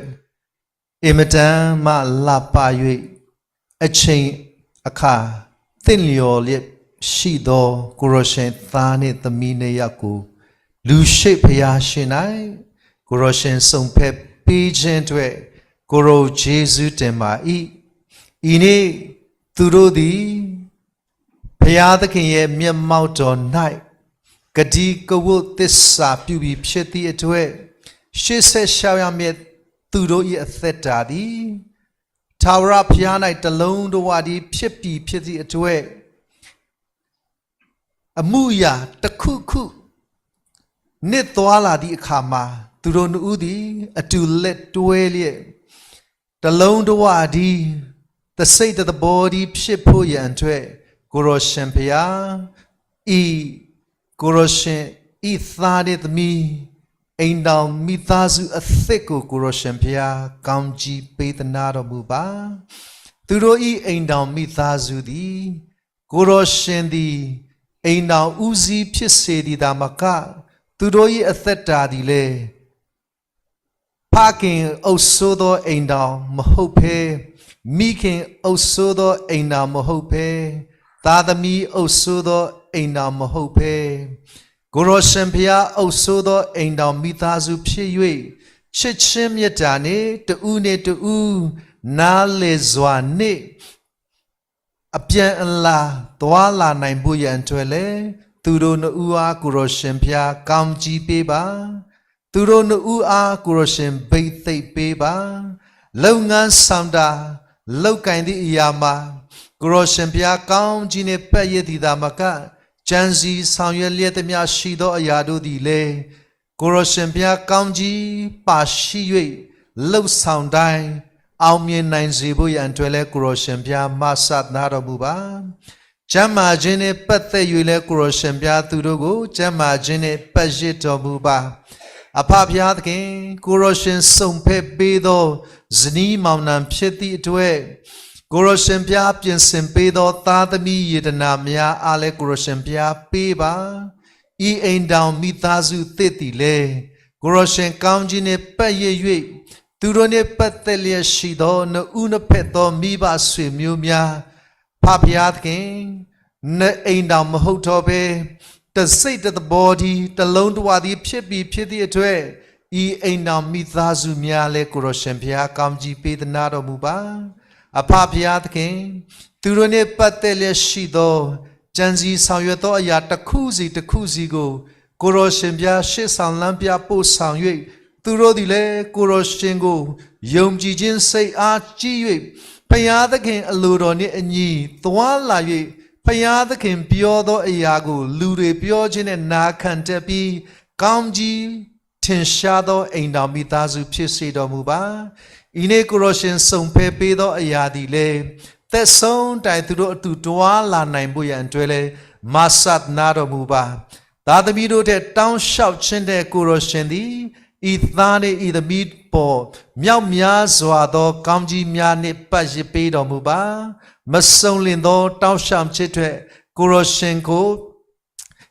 အင်မတန်မှလှပ၍ အချိန်အခါသင့်လျော်လျက်ရှိသော ကိုယ်တော်ရှင်သားနှင့်သမီးနှစ်ယောက်ကို လူရှေ့ဘုရားရှင်၌ ကိုယ်တော်ရှင်စုံဖက်ပေးခြင်းအတွက် ကိုယ်တော်ကျေးဇူးတင်ပါ၏။ ဤနေ့သူတို့သည် ဘုရားသခင်ရဲ့မျက်မှောက်တော်၌ ကတိကဝတ်သစ္စာပြုပြီးဖြစ်သည့်အတွက် ရှေ့ဆက်လျှောက်ရမည့်သူတို့၏အသက်တာသည် ထာဝရဘုရား၌တလုံးတဝတည်းဖြစ်ပြီဖြစ်သည့်အတွက် အမူအရာတစ်ခုခု န့ၣ် သွါလၢ်ဒံးအခါမး, သုးရိၣ်နအူဒံး အတုၤလဲၤတွဲလၢ တစ်လုံးတစ်ဝ ဒံး, တစ်စိတ်တစ်သဘော ဒံး ဖြစ်ဖို့ရန်အတွက်, ကိုယ်တော်ရှင်ဘုရား, အံၤ, ကိုယ်တော်ရှင်, အံၤ သားနဲ့သမီး, အိမ်ထောင်မိသားစုအသစ်ကို ကိုယ်တော်ရှင်ဘုရား ကောင်းကြီးပေးသနားတော်မူပါ. သူတို့၏ အိမ်ထောင်မိသားစုသည် ကိုယ်တော်ရှင်သည် အိမ်ထောင်ဦးစီးဖြစ်စေသည်သာမက သူတို့၏အသက်တာသည်လည်း ဖခင်အုပ်စိုးသောအိမ်ထောင်မဟုတ်ဘဲ၊ မိခင်အုပ်စိုးသောအိမ်ထောင်မဟုတ်ဘဲ၊ သားသမီးအုပ်စိုးသောအိမ်ထောင်မဟုတ်ဘဲ၊ ကိုယ်တော်ရှင်ဘုရားအုပ်စိုးသောအိမ်ထောင်မိသားစုဖြစ်၍ ချစ်ခြင်းမေတ္တာနှင့် တစ်ဦးနှင့်တစ်ဦး နားလည်စွာနှင့် အပြန်အလှန်သွားလာနိုင်ဖို့ရန်အတွက်လည်း သူတို့နှစ်ဦးအား ကိုယ်တော်ရှင်ဘုရား ကောင်းကြီးပေးပါ။ သူတို့နှစ်ဦးအား ကိုယ်တော်ရှင် ဘုန်းပေးပါ။ လုပ်ငန်းဆောင်တာ လုပ်ကိုင်သည့်အရာမှာ ကိုယ်တော်ရှင်ဘုရား ကောင်းကြီးနှင့် ပတ်ရစ်သည်သာမက ကြံစည်ဆောင်ရွက်လျက်သမျှရှိသောအရာတို့သည်လည်း ကိုယ်တော်ရှင်ဘုရား ကောင်းကြီးပါရှိ၍ လုပ်ဆောင်တိုင်း အောင်မြင်နိုင်စေဖို့ရန်အတွက်လည်း ကိုယ်တော်ရှင်ဘုရား မစသနားတော်မူပါ။ ကျန်းမာခြင်းနှင့်ပတ်သက်၍လည်း ကိုယ်တော်ရှင်ဘုရား သူတို့ကို ကျန်းမာခြင်းနှင့် ပတ်ရစ်တော်မူပါ။ အဖဖုရားသခင်, ကိုယ်တော်ရှင် စုံဖက်ပေးသော ဇနီးမောင်နှံဖြစ်သည့်အတွက် ကိုယ်တော်ရှင်ဘုရား ပြင်ဆင်ပေးသော သားသမီးရတနာများအားလည်း ကိုယ်တော်ရှင်ဘုရား ပေးပါ။ ဤအိမ်ထောင်မိသားစုသစ်သည်လည်း ကိုယ်တော်ရှင်ကောင်းကြီးနှင့်ပတ်ရစ်၍ သူတို့နှင့်ပတ်သက်လျက်ရှိသော နှစ်ဦးနှစ်ဖက်သောမိဘဆွေမျိုးများ ဖဖုရားသခင်, နှစ်အိမ်ထောင်မဟုတ်တော့ဘဲ တစ်စိတ်တစ်သဘောတည်း တစ်လုံးတစ်ဝ သည်ဖြစ်ပြီဖြစ်သည့်အတွက် ဤအိမ်ထောင်မိသားစုများလည်း ကိုယ်တော်ရှင်ဘုရား ကောင်းကြီးပေးသနားတော်မူပါ။ အဖဖုရားသခင်, သူတို့နှင့်ပတ်သက်လျက်ရှိသော ကြံစည်ဆောင်ရွက်သောအရာတစ်ခုစီတစ်ခုစီကို ကိုယ်တော်ရှင်ဘုရား ရှေ့ဆောင်လမ်းပြပို့ဆောင်၍ သူတို့သည်လည်း ကိုယ်တော်ရှင်ကို ယုံကြည်ခြင်းစိတ်အားကြီး၍ ဘုရားသခင်အလိုတော်နှင့်အညီ သွားလာ၍ ဘုရားသခင်ပြောသောအရာကို လူတွေပြောခြင်းနှင့် နာခံတတ်ပြီး ကောင်းကြီး ထင်ရှားသောအိမ်ထောင်မိသားစုဖြစ်စေတော်မူပါ။ အံၤန့ၣ်ကိုယ်တော်ရှင်စုံဖဲပေးသောအရာသည်လည်း သက်ဆုံးတိုင်သူတို့အတူတွာလာနိုင်ဖို့ရန်အတွက်လည်း မစသနားတော်မူပါ။ သားသမီးတို့ထက်တောင်းလျှောက်ခြင်းထက်ကိုယ်တော်ရှင်သည် ဤသားနှင့်ဤသမီးပေါ်မြောက်များစွာသောကောင်းကြီးများနှင့်ပတ်ရစ်ပေးတော်မူပါ။ မစုံလင်သောတောင်းလျှောက်ခြင်းထက်ကိုယ်တော်ရှင်ကို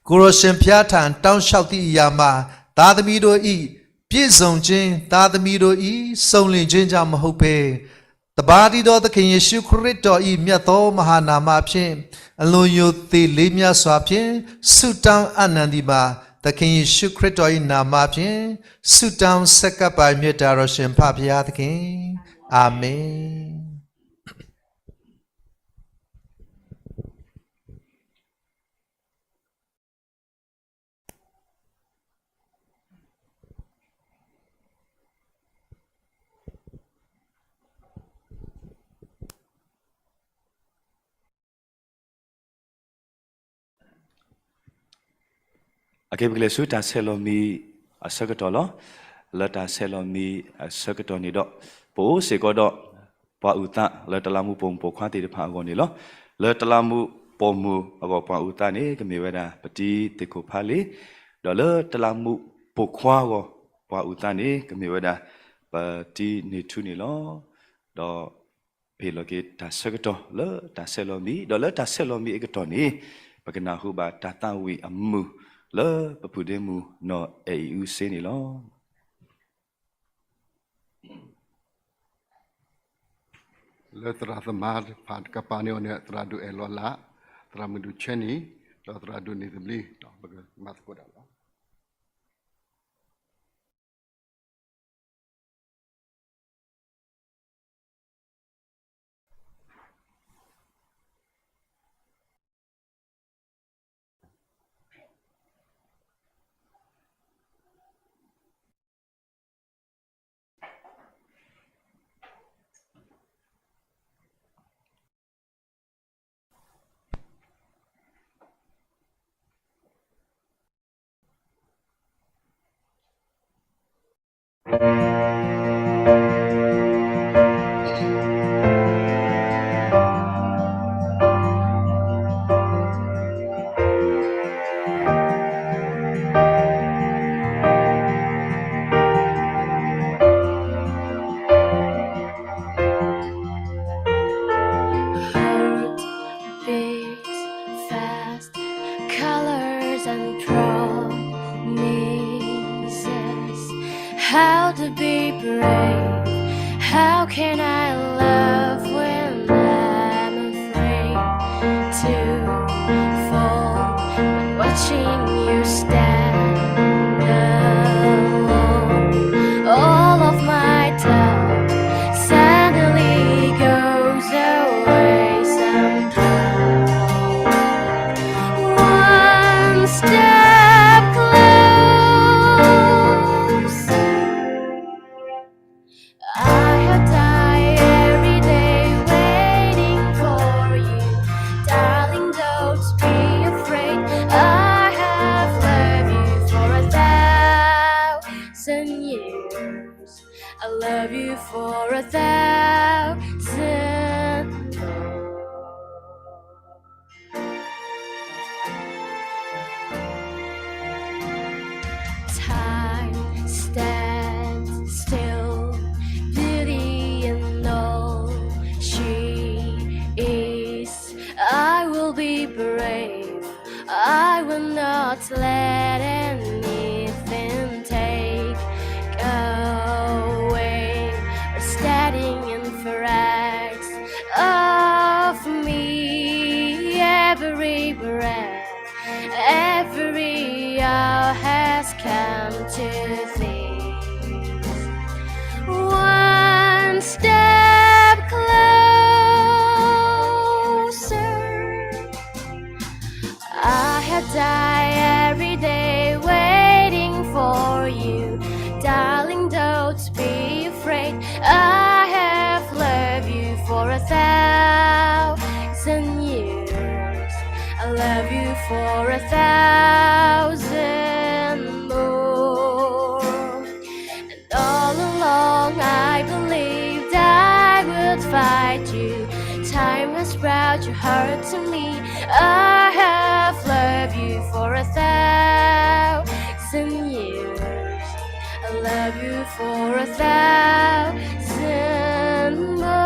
ကိုယ်တော်ရှင်ဘုရားထံတောင်းလျှောက်သည့်အရာမှာ သားသမီးတို့၏ပြည့်စုံခြင်း၊ သားသမီးတို့၏စုံလင်ခြင်းကြောင့်မဟုတ်ဘဲ တပါးတည်းသောသခင်ယေရှုခရစ်တော်၏မြတ်သောမဟာနာမဖြင့် အလွန်ယိုသေလေးမြတ်စွာဖြင့် ဆုတောင်းအပ်နှံသည်မှာ သခင်ယေရှုခရစ်တော်၏နာမဖြင့် ဆုတောင်းဆက်ကပ်ပါ မြတ်တာတော်ရှင်ဖဖုရားသခင်။ အာမင်။ အက့ ပကလဲၤဆူတၢ်ဆဲးလီၤမံၤအဆၢကတီၢ်လီၤ. လၢတၢ်ဆဲးလီၤမံၤအဆၢကတီၢ်န့ၣ်ဒီး ပအိၣ်စ့ၢ်ကီးဒီး ပှၤအုၣ်သးလၢတလးမူးပိာ်မုၣ်ပိာ်ခွါသ့ၣ်တဖၣ်အဂီၢ်န့ၣ်လီၤ. လၢတလးမူးပိာ်မုၣ်အဂီၢ် ပှၤအုၣ်သးန့ၣ် ကမ့ၢ်ဝဲဒၣ် ပတံၤသ့ၣ်ခိၣ်ဖးလ့ၣ်, ဒီးလၢတလးမူးပိာ်ခွါအဂီၢ် ပှၤအုၣ်သးန့ၣ် ကမ့ၢ်ဝဲဒၣ် ပတံၤန့ၢ်ထူန့ၣ်လီၤ. ဒီး ပဟ့ၣ်လီၤက့ၤတၢ်ဆၢကတီၢ်လၢတၢ်ဆဲးလီၤမံၤ, ဒီးလၢတၢ်ဆဲးလီၤမံၤအကတီၢ်န့ၣ် ပကနၢ်ဟူဘၣ်တၢ်သးဝံၣ်အမုာ်လၢပပုၢ်ဒ့မုၣ်နီၢ်အဲၣ်အံၤအုစ့န့ၣ်လီၤ. လၢသရၣ်သမါတဖၣ်တကပၤန့ၣ်အီၤန့ၣ် သရၣ်ဒိၣ်အဲၣ်လီၤလး, သရၣ်မုၣ်ဒိၣ်ဆဲနံၣ်, ဒီးသရၣ်ဒိၣ်န့ၢ်သဘျ့, ဒီးပကမၤသကိးတၢ်လီၤ. Heart beats fast, colors and promises. How to be brave? How can I love when I'm afraid to fall? Watching you stand alone, all of my doubt suddenly goes away somehow. One step closer. I have died every day waiting for you. Darling, don't be afraid. I have loved you for a thousand years. I love you for a thousand more. Time stands still, beauty in all she is. I will be brave. I will not let anything take away or standing in front of me. Every breath, every hour has come to this. One step closer. I have died every day waiting for you. Darling, don't be afraid. I have loved you for a thousand years. I love you for a thousand more. All along I believed I would find you. Time has brought your heart to me. I have loved you for a thousand years. I love you for a thousand more.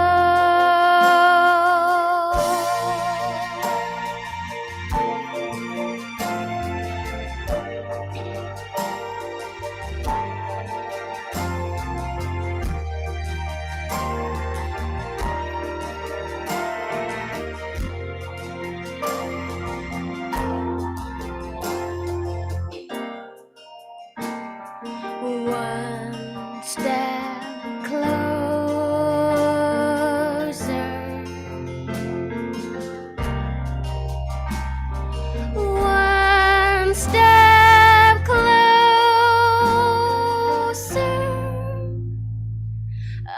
One step closer. One step closer.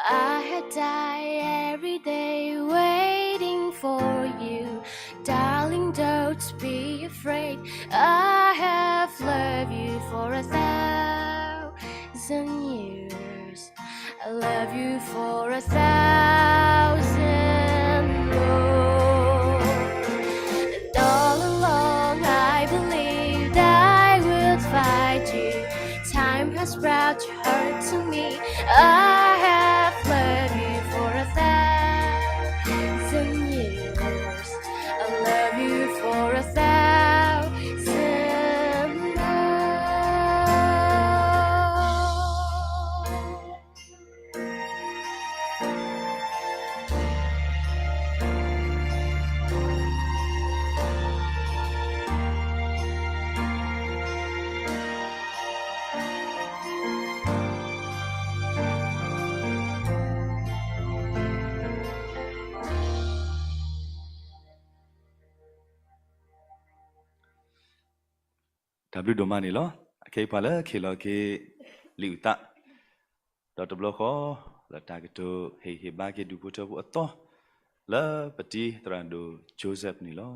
I had died every day waiting for you. Darling, don't be afraid. I have loved you for a thousand years. I love you for a thousand more. And all along I believed I would find you. Time has brought your heart to me. I have loved you for a thousand years. I love you for a thousand more. တၢ်ဘျုးဒိၣ်မးန့ၣ်လီၤ. အခဲအံၤပှၤလၢခံလီၤက့ၤ လံာ်အုၣ်သး ဒီးတဘျီဃီ လၢတၢ်ကတိၤဟ့ၣ်ဂံၢ်ဟ့ၣ်ဘါက့ၤဒူၣ်ဖိထၢဖိအသီ လၢပတံၤသရၣ်ဒိၣ် Joseph န့ၣ်လီၤ.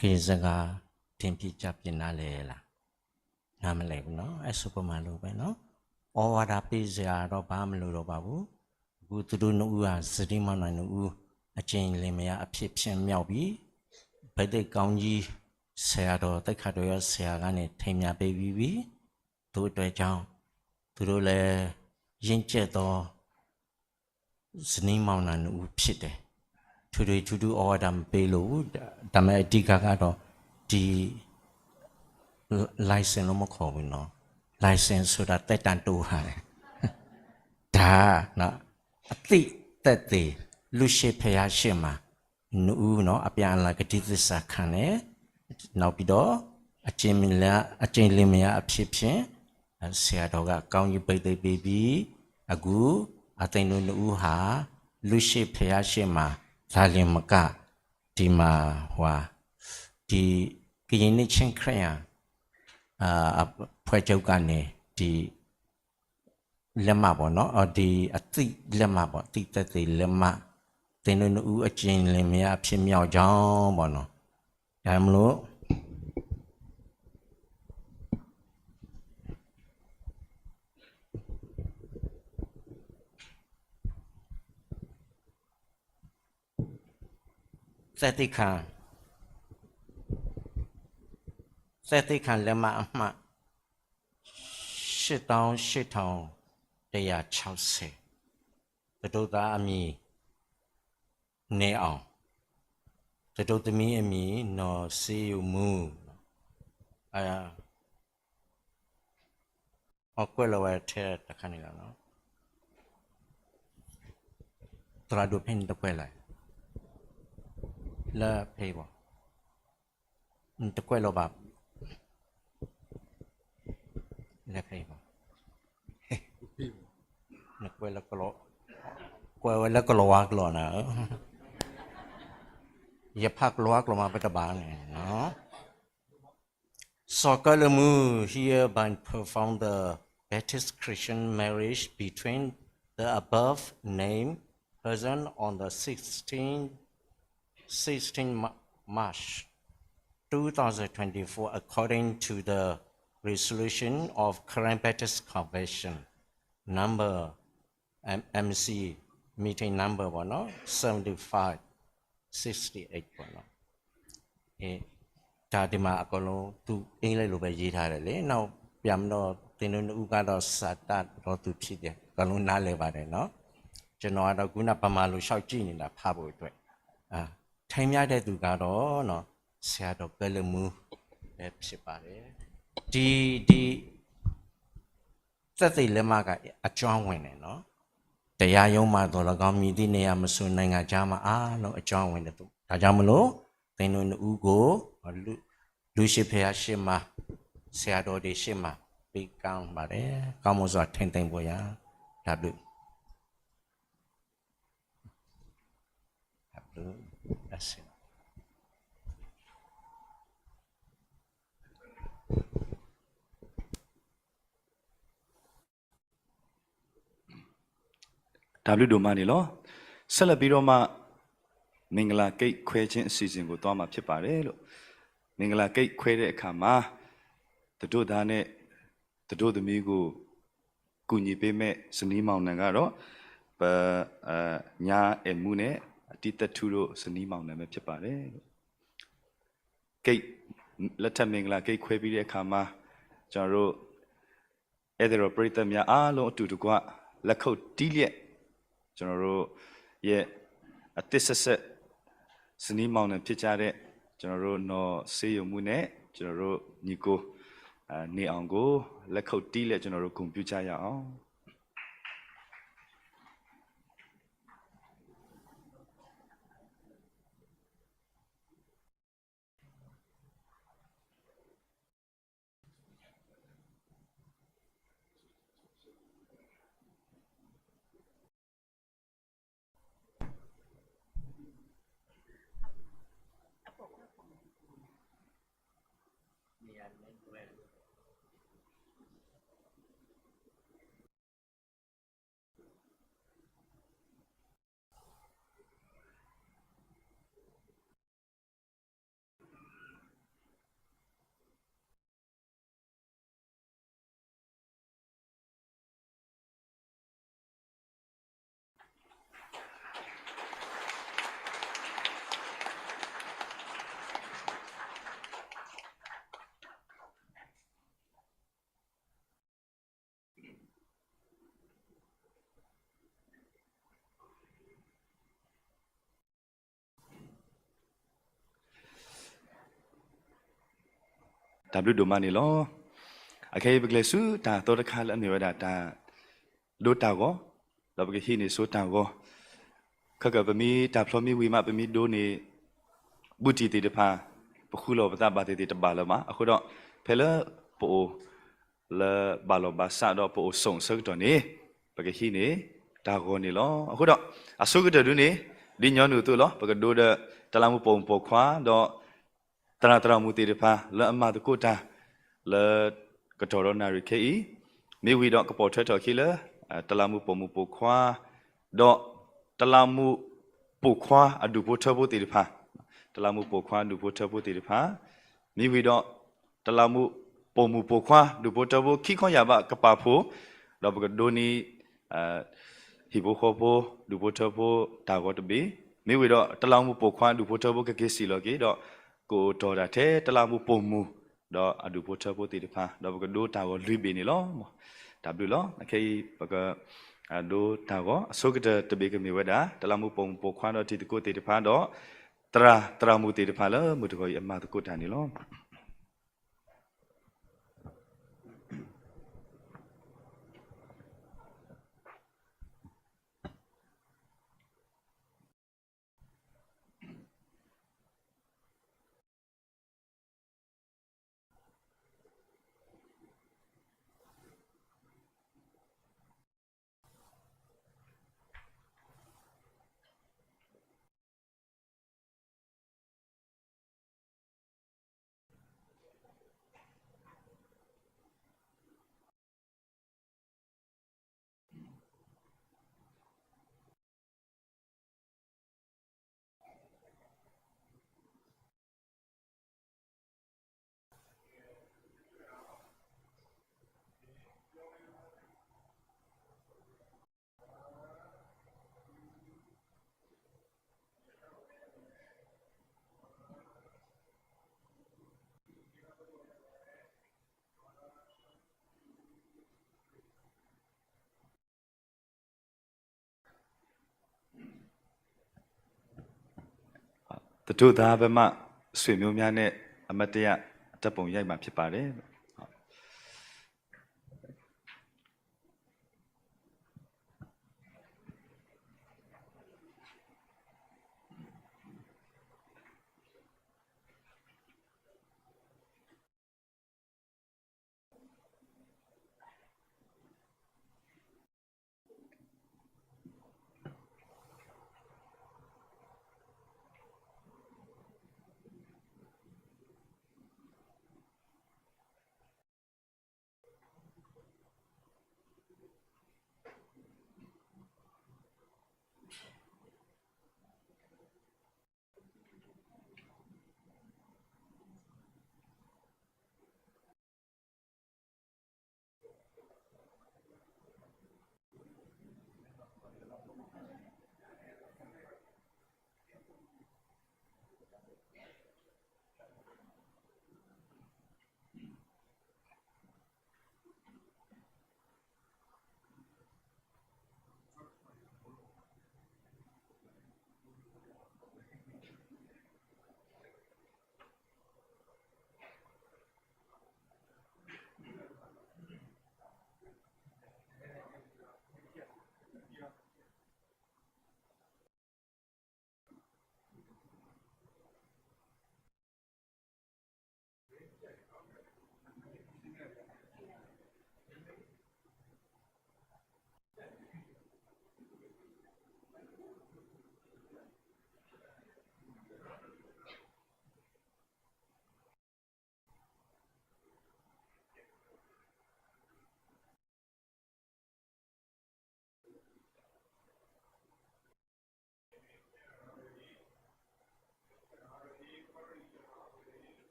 ကစၢ်ယွၤ ဖံးဖံးကၢ်ဖံးနၤလဲၣ်လၢ်, နၤမလဲၣ်နီၤ, အဲၣ်ဆိပမၤလိဘၣ်နီၤ, အီဝဲဒၣ်ပ့စ့ၢ်အါဒီးဘၣ်မနုၤဒီးဘၣ်ပူၤ, အဃိသုဒိၣ်နအူဧါ, စဒံမီၢ်နၤနအူ, အက့ၢ်လ့မယါအဖံးဖံးမၠီၣ်ဘံ, ဘၢသ့ၣ်ကီၢ်ယံၤ, ဆဲးအါဒီးသ့ၣ်ခါဒီးယီၤဆဲးအါဂၤန့ၣ် ထဲမၠးပဲဝံၤဝံၤ, သိးတၢ်ကီ, သုဒိၣ်လဲၣ်, ယ့ၢ်ကဲၣ်သီ စနံမီၢ်နၤနအူဖံးတဲ, ထူဒုထူဒုအီဝဲဒၣ်မ့ၢ်ပ့လိာ်, တၢ်မ့ၢ်အဓိကကဒီး, ဒ် license လၢမူခိၣ်ပူၤနီၤ, license ဆိဒၣ်သဲတၢ်တိဟါ, တၢ်, အသံၣ်သဲသ့ၣ်, လုၢ်ရှ့ဖဲးယါရှ့မး, နအူနီၤ အပျၢ်အလၤကဒံသစၢ်ခါန့ၣ်, နီၢ်ပံၤဒီး, အက့ၢ်လ့မယါအဖံးဖံး, ဆဲးအါဒီးဂၤ ကီၢ်ယံၤ birthday baby, အဂုၢ်, အသ့ၣ်နူနအူဟါ, လုၢ်ရှ့ဖဲးယါရှ့မး, သးလံမကၣ်, ဒ်မၤဝၤ, ဒ်ကရင်နှစ်ခြင်းခရစ်ယာန်အဖွဲ့ချုပ်ကနေ ဒ်လက်မှတ်ပေါ့နော်, ဒ်အသံၣ်လက်မှတ်ပေါ့, သံၣ်သဲသ့ၣ်လက်မှတ်, သ့ၣ်နူနအူအက့ၢ်လ့မယါအဖံးမၠီၣ်ကီၤပေါ့နော်, ဒါမလို့ သဲသ့ၣ်ခါ, သဲသ့ၣ်ခါလက်မှတ်အမှတ် ရှစ်သောင်းရှစ်ထောင်တစ်ရာခြောက်ဆယ်, သတို့သားအမည် နေအောင်, သတို့သမီးအမည် နော်စေယုာ်မူ, အကွဲးလီၤဝဲထဲတခါန့ၣ်လီၤ. သရၣ်ဒိၣ်ဖဲန့ၣ်တကွဲးလီၤ, လၢဖဲအံၤဘၣ်, နတကွဲးလီၤဘၣ်, လၢဖဲအံၤဘၣ်, နကွဲးလၢကလီၤ, ကွဲးဝဲလၢကလီၤဝါကျိာ်နၤဧၢ, ယဖးကလီၤဝါကျိာ်မးပတဘၣ်န့ၣ် Saw Kalamu hereby perform the Baptist Christian marriage between the above named person on the sixteenth, sixteenth Ma-, March two thousand twenty-four, according to the resolution of Karen Baptist Convention number M-, M C meeting number ပေါ့နော်, seventy-five sixty-eight ပေါ့နော်. တၢ်ဒ်မးအကီးလီၤ သူ English လိုပဲရေးထားတယ်လေ. နောက်ပြန်ပြီးတော့ သင်တို့နှစ်ဦးကတော့ စာတတ်တော့သူဖြစ်တယ်, အကီးလီၤနားလည်ပါတယ်နော်. ကျွန်တော်ကတော့ခုနဗမာလိုလျှောက်ကြည့်နေတာ ဖတ်ဖို့အတွက်. အဲ ထိမ်းမြားတဲ့သူကတော့နော် ဆရာတော်ကလမူပဲဖြစ်ပါတယ်. ဒီ ဒီ သက်သေလက်မှတ်က အကြောင်းဝင်တယ်နော်. တရားရုံးမှာသော်လည်းကောင်း, မည်သည့်နေရာမဆို နိုင်ငံခြားမှာအားလုံးအကြောင်းဝင်တဲ့သူ. ဒါကြောင့်မလို့ သင်တို့နှစ်ဦးကို လူ, လူရှိဘုရားရှေ့မှာ, ဆရာတော်တွေရှေ့မှာ ပေးကောင်းပါတယ်. ကောင်းမွန်စွာထိန်းသိမ်းဖို့ရန်. တၢ်ဘျုး. တၢ်ဘျုး. တၢ်ဘျုးဒိၣ်မးန့ၣ်လီၤ. ဆက်လက်ပြီးတော့မှ မင်္ဂလာကိတ်ခွဲခြင်းအစီအစဉ်ကိုသွားမှာဖြစ်ပါတယ်လို့. မင်္ဂလာကိတ်ခွဲတဲ့အခါမှာ သတို့သားနဲ့ သတို့သမီးကို ကူညီပေးမဲ့ဇနီးမောင်နှံကတော့ ပ အ ညါအဲၣ်မူနဲ့ အတံၤသက်ထူတို့ဇနီးမောင်နှံပဲဖြစ်ပါတယ်လို့. ကိတ်, လက်ထပ်မင်္ဂလာကိတ်ခွဲပြီးတဲ့အခါမှာ ကျွန်တော်တို့ ဧည့်သည်တော်ပရိသတ်များအားလုံးအတူတကွ လက်ခုပ်တီးလျက် ကျွန်တော်တို့ရဲ့အသစ်ဆက်ဆက်ဇနီးမောင်နှံဖြစ်ကြတဲ့ ကျွန်တော်တို့နော်စေယုံမူနဲ့ ကျွန်တော်တို့ညီကို အာ နေအောင်ကို လက်ခုပ်တီးလျက် ကျွန်တော်တို့ဂုဏ်ပြုကြရအောင်. တၢ်ဘျုးဒိၣ်မးန့ၣ်လီၤ. အခဲအံၤပကလဲၤဆူတၢ်သီတခါလၢအမ့ၢ်ဝဲဒၣ်တၢ်ဒိတၢ်ဂီၤ, ဒီးပကဟံးန့ၢ်ဆိတၢ်ဂီၤ, ခဲကပမ့ၢ်တၢ်ဖျီမ့ၢ်ဝံၤမး ပမ့ၢ်ဒိန့ၢ် ဘူးတံၢ်သ့ၣ်တဖၣ်, ပဃုလီၤပသးဘၣ်သ့ၣ်သ့ၣ်တဘၣ်လၢၤဘၣ်. အဃိဒီး ဖဲလၢပအိၣ် လၢဘၣ်လီၤဘၣ်ဆးဒီးပအိၣ်ဆိးအဆၢကတီၢ်န့ၣ်, ပကဟံးန့ၢ်တၢ်ဂီၤန့ၣ်လီၤ. အဃိဒီး အဆိကတၢၢ်ဒုန့ၣ် ဒ်ညီနုၢ်အသိးလီၤ. ပကဒိဒီး တလးမူးပိာ်မုၣ်ပိာ်ခွါ ဒီး သရၣ်သရၣ်မုၣ်သ့ၣ်တဖၣ် လၢအမၤသကိးတၢ် လၢကတီၢ်ဒီးနၣ်ရံၣ်ခဲအံၤ, မ့ၢ်ဝံၤဒီးကပိာ်ထွဲထီၣ်အခံလၢ တလးမူးပိာ်မုၣ်ပိာ်ခွါ ဒီး တလးမူးပိာ်ခွါအဒူၣ်ဖိထၢဖိသ့ၣ်တဖၣ်, တလးမူးပိာ်ခွါဒူၣ်ဖိထၢဖိသ့ၣ်တဖၣ်, မ့ၢ်ဝံၤဒီး တလးမူးပိာ်မုၣ်ပိာ်ခွါဒူၣ်ဖိထၢဖိခံခီယၢ်ဘးကပာ်ဖှိၣ်, ဒီးပကဒိန့ၢ် ဟံၣ်ဖိဃီဖိ ဒူၣ်ဖိထၢဖိတၢ်ဂီၤတဘ့ၣ်, မ့ၢ်ဝံၤဒီး တလးမူးပိာ်ခွါဒူၣ်ဖိထၢဖိကက့ၤစံၣ်လီၤက့ၤဒီး ကအိၣ်ထီၣ်ဒၣ်ထဲတလးမူးပိာ်မုၣ် ဒီးအဒူၣ်ဖိထၢဖိသ့ၣ်တဖၣ်, ဒီးပကဒိတၢ်ဂီၤလွံၢ်ဘ့ၣ်န့ၣ်လီၤ. တၢ်ဘျုးလီၤ. အခဲအံၤ ပကဒိတၢ်ဂီၤ အဆိကတၢၢ်တဘ့ၣ်ကမ့ၢ်ဝဲဒၣ် တလးမူးပိာ်မုၣ်ပိာ်ခွါဒီးတံၤသကိးသ့ၣ်တဖၣ်ဒီး သရၣ်သရၣ်မုၣ်သ့ၣ်တဖၣ်လၢမုၢ်တဂီၤအံၤအမၤသကိးတၢ်န့ၣ်လီၤ.သတူၢ်သါဘဲမး ဆွေမျိုးများနဲ့ အမှတ်တရ ဓာတ်ပုံရိုက်မှာဖြစ်ပါတယ်.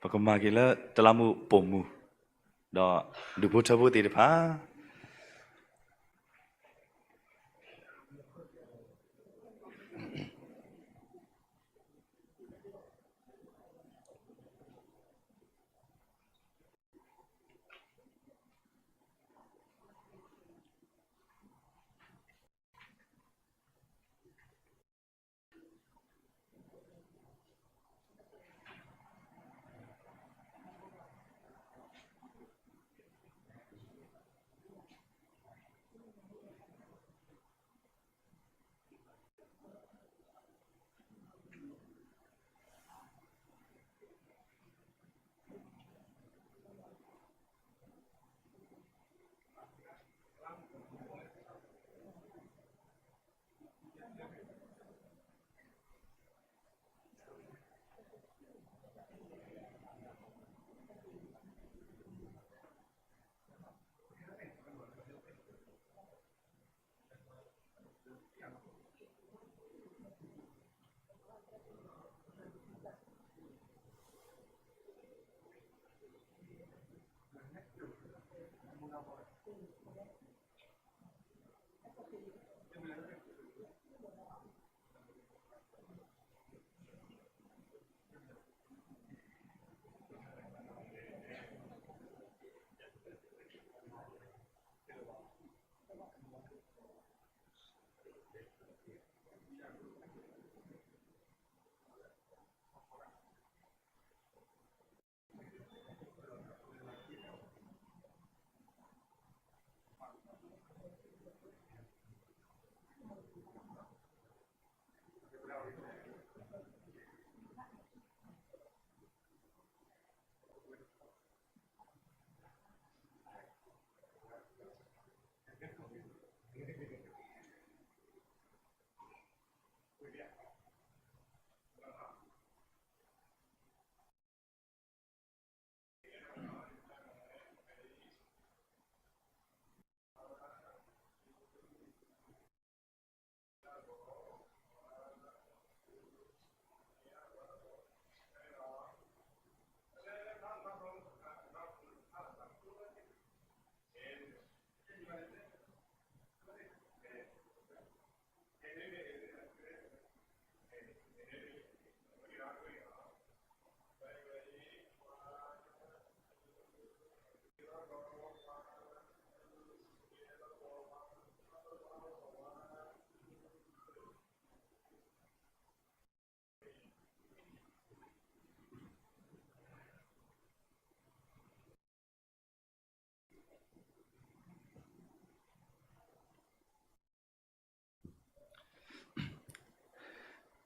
ပကမၤက့ၤလၢတလးမူးပိာ်မုၣ် ဒီးဒူၣ်ဖိထၢဖိသ့ၣ်တဖၣ်.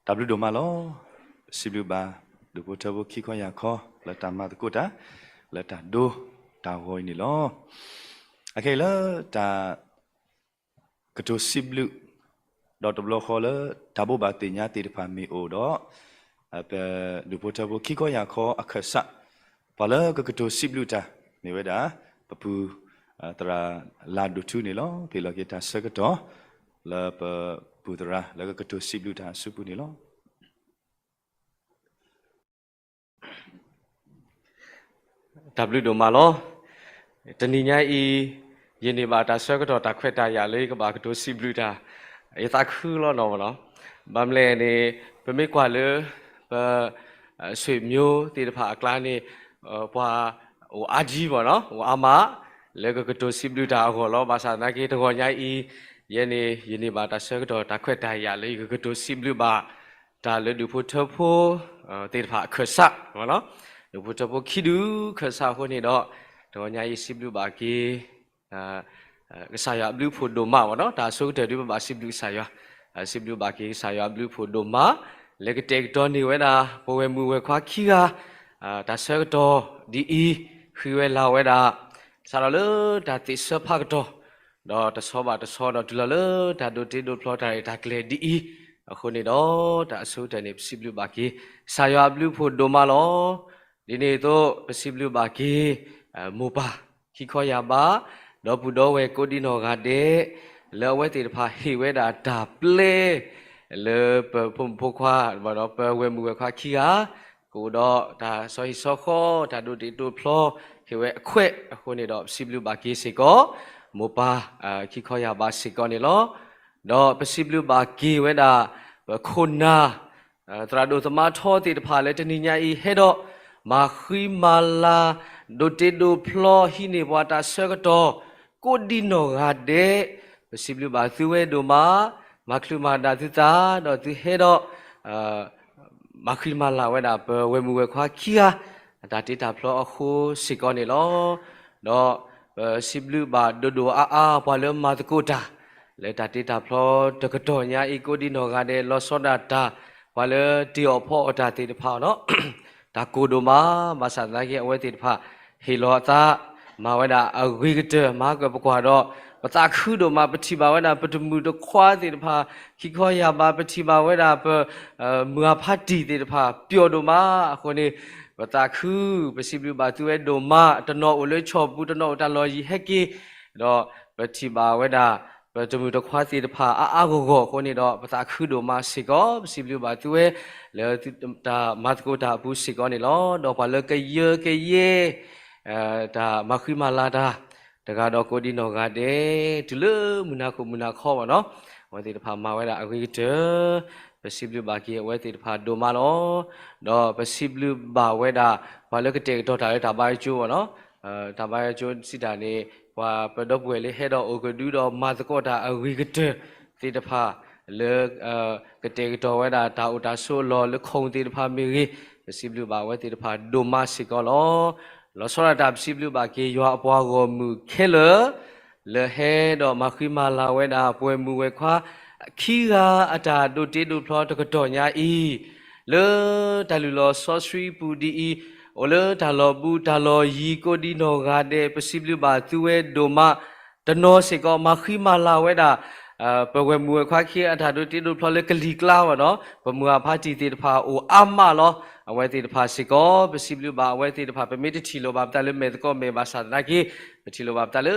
တၢ်ဘျုးဒိၣ်မးလီၤ. စံးဘျုးဘၣ် ဒူၣ်ဖိထၢဖိခံခီယၢ်ခီ လၢတၢ်မၤသကိးတၢ် လၢတၢ်ဒိတၢ်ဂီၤအံၤန့ၣ်လီၤ. အခဲအံၤလၢတၢ် ကတိၤစံးဘျုး ဒီးတဘျီဃီလၢတၢ်ဘိးဘၣ်သ့ၣ်ညါသ့ၣ်တဖၣ်မ့ၢ်အိၣ်ဒီး ပဒူၣ်ဖိထၢဖိခံခီယၢ်ခီအခၢၣ်စး ပှၤလၢကကတိၤစံးဘျုးတၢ် မ့ၢ်ဝဲဒၣ် ပပုၢ်သရၣ်လၢ်ဒိၣ်ထူန့ၣ်လီၤ. ပဟ့ၣ်လီၤက့ၤတၢ်ဆၢကတီၢ် လၢပပုၢ်သရၣ်လၢကကတိၤစံးဘျုးတၢ်အစုပူၤန့ၣ်လီၤ. တၢ်ဘျုးဒိၣ်မးလီၤ. တနံၤညါအံၤ ယန့ၢ်ဘၣ်တၢ်ဆၢကတီၢ်တၢ်ခွဲးတၢ်ယာ်လၢယကဘၣ်ကတိၤစံးဘျုးတၢ် ယသးခုလီၤနီၤမးနီၤ. ဘၣ်မနုၤလဲၣ်န့ၣ် ပမ့ၢ်ကွၢ်လၢ ပ ဆွေမျိုးသ့ၣ်တဖၣ်အကျါန့ၣ် ပှၤအိၣ်အါကံမးနီၤ အိၣ်အါမး လၢကကတိၤစံးဘျုးတၢ်အဂီၢ်လီၤ. ဘၣ်ဆၣ်သနာ်က့တဂီၤညါအံၤ ယဲန့ၣ် ယန့ၢ်ဘၣ်တၢ်ဆၢကတီၢ်တၢ်ခွဲးတၢ်ယာ်လၢယကကတိၤစံးဘျုးဘၣ် တၢ်လၢဒူၣ်ဖိထၢဖိသ့ၣ်တဖၣ်အခၢၣ်စး ဒူၣ်ဖိထၢဖိခံဒူၣ်ခၢၣ်စးအဃိန့ၣ်ဒီး တဂီၤညါအံၤစံးဘျုးဘၣ်က့ၤ ကစၢ်ယွၤအဘျုးအဖှိၣ်ဒိၣ်မးမးနီၤ. တၢ်အဆိကတၢၢ်ဒုးပဘၣ်စံးဘျုးကစၢ်ယွၤ စံးဘျုးဘၣ်က့ၤကစၢ်ယွၤအဘျုးအဖှိၣ်ဒိၣ်မး လၢကတဲာ်ကတီၤန့ၢ်ဝဲဒၣ် ပဝဲၢ်မုၣ်ဝဲၢ်ခွါခံဂၤ တၢ်ဆၢကတီၢ်ဒ်အံၤ ဃ့ဝဲလၢ်ဝဲဒၣ် စးထီၣ်လၢတၢ်သ့ၣ်ဆၢဖးကတီၢ် ဒီးတဆီဘၣ်တဆီ ဒီးတုၤလီၤလၢတၢ်ဒိးတ့ဒိးဖျီတၢ်ရဲၣ်တၢ်ကျဲၤဒ်အံၤ အဃိန့ၣ်ဒီး တၢ်အဆိကတၢၢ်န့ၣ် ပစံးဘျုးဘၣ်က့ၤ ကစၢ်ယွၤအဘျုးအဖှိၣ်ဒိၣ်မးလီၤ. ဒ်န့ၣ်အသိး ပစံးဘျုးဘၣ်က့ၤ မိၢ်ပၢ် ခံခီယၢ်ဘး ဒီပုၢ်ဒီဝဲၢ်ကိးဒံနီၢ်ဂၤဒဲး လၢအဝဲသ့ၣ်တဖၣ်ဟ့ၣ်ဝဲဒၣ်တၢ်ပျဲ လၢပဖိမုၣ်ဖိခွါ ဒီးပဝဲၢ်မုၣ်ဝဲၢ်ခွါခံဂၤ ကအိၣ်ဒီးတၢ်ဆီဟံၣ်ဆီဃီ တၢ်ဒိးတ့ဒိးဖျီ ဟ့ၣ်ဝဲအခွဲးအဃိန့ၣ်ဒီး ပစံးဘျုးဘၣ်က့ၤစ့ၢ်ကီး မိၢ်ပၢ် ခံခီယၢ်ဘးစ့ၢ်ကီးန့ၣ်လီၤ. ဒီးပစံးဘျုးဘၣ်က့ၤဝဲဒၣ် ပခိၣ်နၢ် သရၣ်ဒိၣ်သမါထီသ့ၣ်တဖၣ်လၢတနံၤညါအံၤ ဟဲဒီးမၤဃံမၤလၤ ဒိးတ့ဒိးဖျီဟံးန့ၢ်ပှၤတၢ်ဆၢကတီၢ် ကိးဒံနီၢ်ဂၤဒဲး, ပစံးဘျုးဘၣ်သုဝဲဒိၣ်မး, မၤချုးမၤဒၣ်သုသး ဒီးသုဟဲဒီး မၤဃံမၤလၤဝဲဒၣ် ပဝဲၢ်မုၣ်ဝဲၢ်ခွါခံဂၤ အတၢ်တ့တၢ်ဖျီအဃိစ့ၢ်ကီးန့ၣ်လီၤ. ဒီးပစံးဘျုးဘၣ်ဒိၣ်ဒိၣ်အါအါ ပှၤလၢမၤသကိးတၢ် လၢတၢ်တ့တၢ်ဖျီတကတီၢ်ညါအံၤ ကိးဒံနီၢ်ဂၤဒဲး လီၤဆီဒၣ်တၢ် ပှၤလၢတ့အီၣ်ဖီအီၣ်တၢ်သ့ၣ်တဖၣ်နီၤ တၢ်ကိၢ်ဒိၣ်မး, ဘၣ်ဆၣ်သနာ်က့ အဝဲသ့ၣ်တဖၣ် ဟ့ၣ်လီၤအသး မၤဝဲဒၣ်အဂ့ၤကတၢၢ် မၤကပကွၢ်ဒီး ပသးခုဒိၣ်မး, ပထံၣ်ဘၣ်ဝဲဒၣ် ပတမုၣ်တခွါသ့ၣ်တဖၣ် ခံခီယၢ်ဘး, ပထံၣ်ဘၣ်ဝဲဒၣ် ပ မုၢ်အဖါတံၢ်သ့ၣ်တဖၣ် ပျီၣ်ဒိၣ်မးအဃိန့ၣ် ပသးခု ပစံးဘျုးဘၣ်သုဝဲဒိၣ်မး, တနီၤအိၣ်လၢဆီၣ်ပူၤ, တနီၤအိၣ်တၢ်လီၢ်ယံၤဟဲက့ၤ, ဒီးပထံၣ်ဘၣ်ဝဲဒၣ် ပတမုၢ်တခွါသ့ၣ်တဖၣ်အါအါဂီၢ်ဂီၢ်အဃိန့ၣ်ဒီး ပသးခုဒိၣ်မးစ့ၢ်ကီး, ပစံးဘျုးဘၣ်သုဝဲ လၢတၢ်မၤသကိးတၢ်အပူၤစ့ၢ်ကီးန့ၣ်လီၤ. ဒီးပှၤလၢကယၢကယဲ တၢ်မၤဃံမၤလၤတၢ် တဂၤဒီးကိးဒံနီၢ်ဂၤဒဲး တုၤလၢမုၢ်နၤခိၣ်မုၢ်နၤခီဘၣ်နီၤ, အဝဲသ့ၣ်တဖၣ်မၤဝဲဒၣ်အဂ့ၤကတၢၢ်, ပစံးဘျုးဘၣ်က့ၤအဝဲသ့ၣ်တဖၣ်ဒိၣ်မးလီၤ. ဒီးပစံးဘျုးဘၣ်ဝဲဒၣ် ပှၤလၢကတဲာ်ကတီၤတၢ်လၢတၢ်ဘါယွၤကၠိဘၣ်နီၤ, တၢ်ဘါယွၤကၠိစံးတၢ်န့ၣ် ပှၤပဒီပုၢ်ဝဲၢ်လၢဟဲဒီးအိၣ်ကဒုဒီးမၤသကိးတၢ်အဂ့ၤကတၢၢ်သ့ၣ်တဖၣ် လၢ ကတဲာ်ကတီၤဝဲဒၣ်တၢ်အိၣ်တၢ်ဆိးအလီၢ်လၢခိၣ်သ့ၣ်တဖၣ်မ့ၢ်ဂ့ၤ, ပစံးဘျုးဘၣ်အဝဲသ့ၣ်တဖၣ်ဒိၣ်မးစ့ၢ်ကီးလီၤ. လီၤဆီဒၣ်တၢ်ပစံးဘျုးဘၣ်က့ၤယွၤအပှၤဂီၢ်မုၢ်ခဲလၢာ် လၢဟဲဒီးမၤဃံမၤလၤဝဲဒၣ် ပဝဲၢ်မုၢ်ဝဲၢ်ခွါခံဂၤအတၢ်ဒိးတ့ဒိးဖျီတကတီၢ်ညါအံၤ, လၢတၢ်လုၢ်လီၤစီဆှံပူၤဒ်အံၤ, အိၣ်လၢတၢ်လီၢ်ဘူးတၢ်လီၢ်ယံၤကိးဒံနီၢ်ဂၤဒဲး ပစံးဘျုးဘၣ်သုဝဲဒိၣ်မး, တနီၤစ့ၢ်ကီး မၤဃံမၤလၤဝဲဒၣ် ပဝဲၢ်မုၢ်ဝဲၢ်ခွါခံဂၤအတၢ်ဒိးတ့ဒိးဖျီလၢကလံၤကျါဘၣ်နီၤ, ပမုၢ်အဖါတံၢ်သ့ၣ်တဖၣ်အိၣ်အါမးလီၤ. အဝဲသ့ၣ်တဖၣ်စ့ၢ်ကီး ပစံးဘျုးဘၣ်အဝဲသ့ၣ်တဖၣ် ပမ့ၢ်တထံၣ်လိာ်ဘၣ်ပသးလၢမဲာ်သကိးမဲာ်ဘၣ်ဆၣ်သနာ်က့ ပထံၣ်လိာ်ဘၣ်ပသးလၢ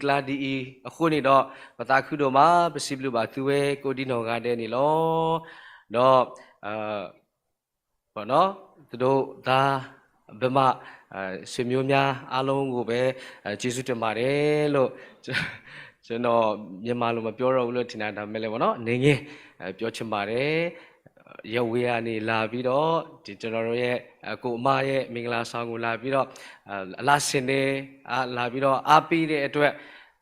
ကလံၤကျါဒ်အံၤအဃိန့ၣ်ဒီး ပသးခုဒိၣ်မး ပစံးဘျုးဘၣ်သုဝဲကိးဒံနီၢ်ဂၤဒဲးန့ၣ်လီၤ. ဒီး သဒိၣ်သး ဗမာ ဆွေမျိုးများအားလုံးကိုပဲ ကျေးဇူးတင်ပါတယ်လို့ ကျွန်တော် မြန်မာလိုမပြောတော့ဘူးလို့ထင်တာ ဒါပေမဲ့လည်းပေါ့နော် နည်းနည်း ပြောချင်ပါတယ်။ ရပ်ဝေးကနေလာပြီးတော့ ဒီကျွန်တော်တို့ရဲ့ အကိုအမရဲ့ မင်္ဂလာဆောင်ကိုလာပြီးတော့ အလှဆင်တွေ လာပြီးတော့ အားပေးတဲ့အတွက်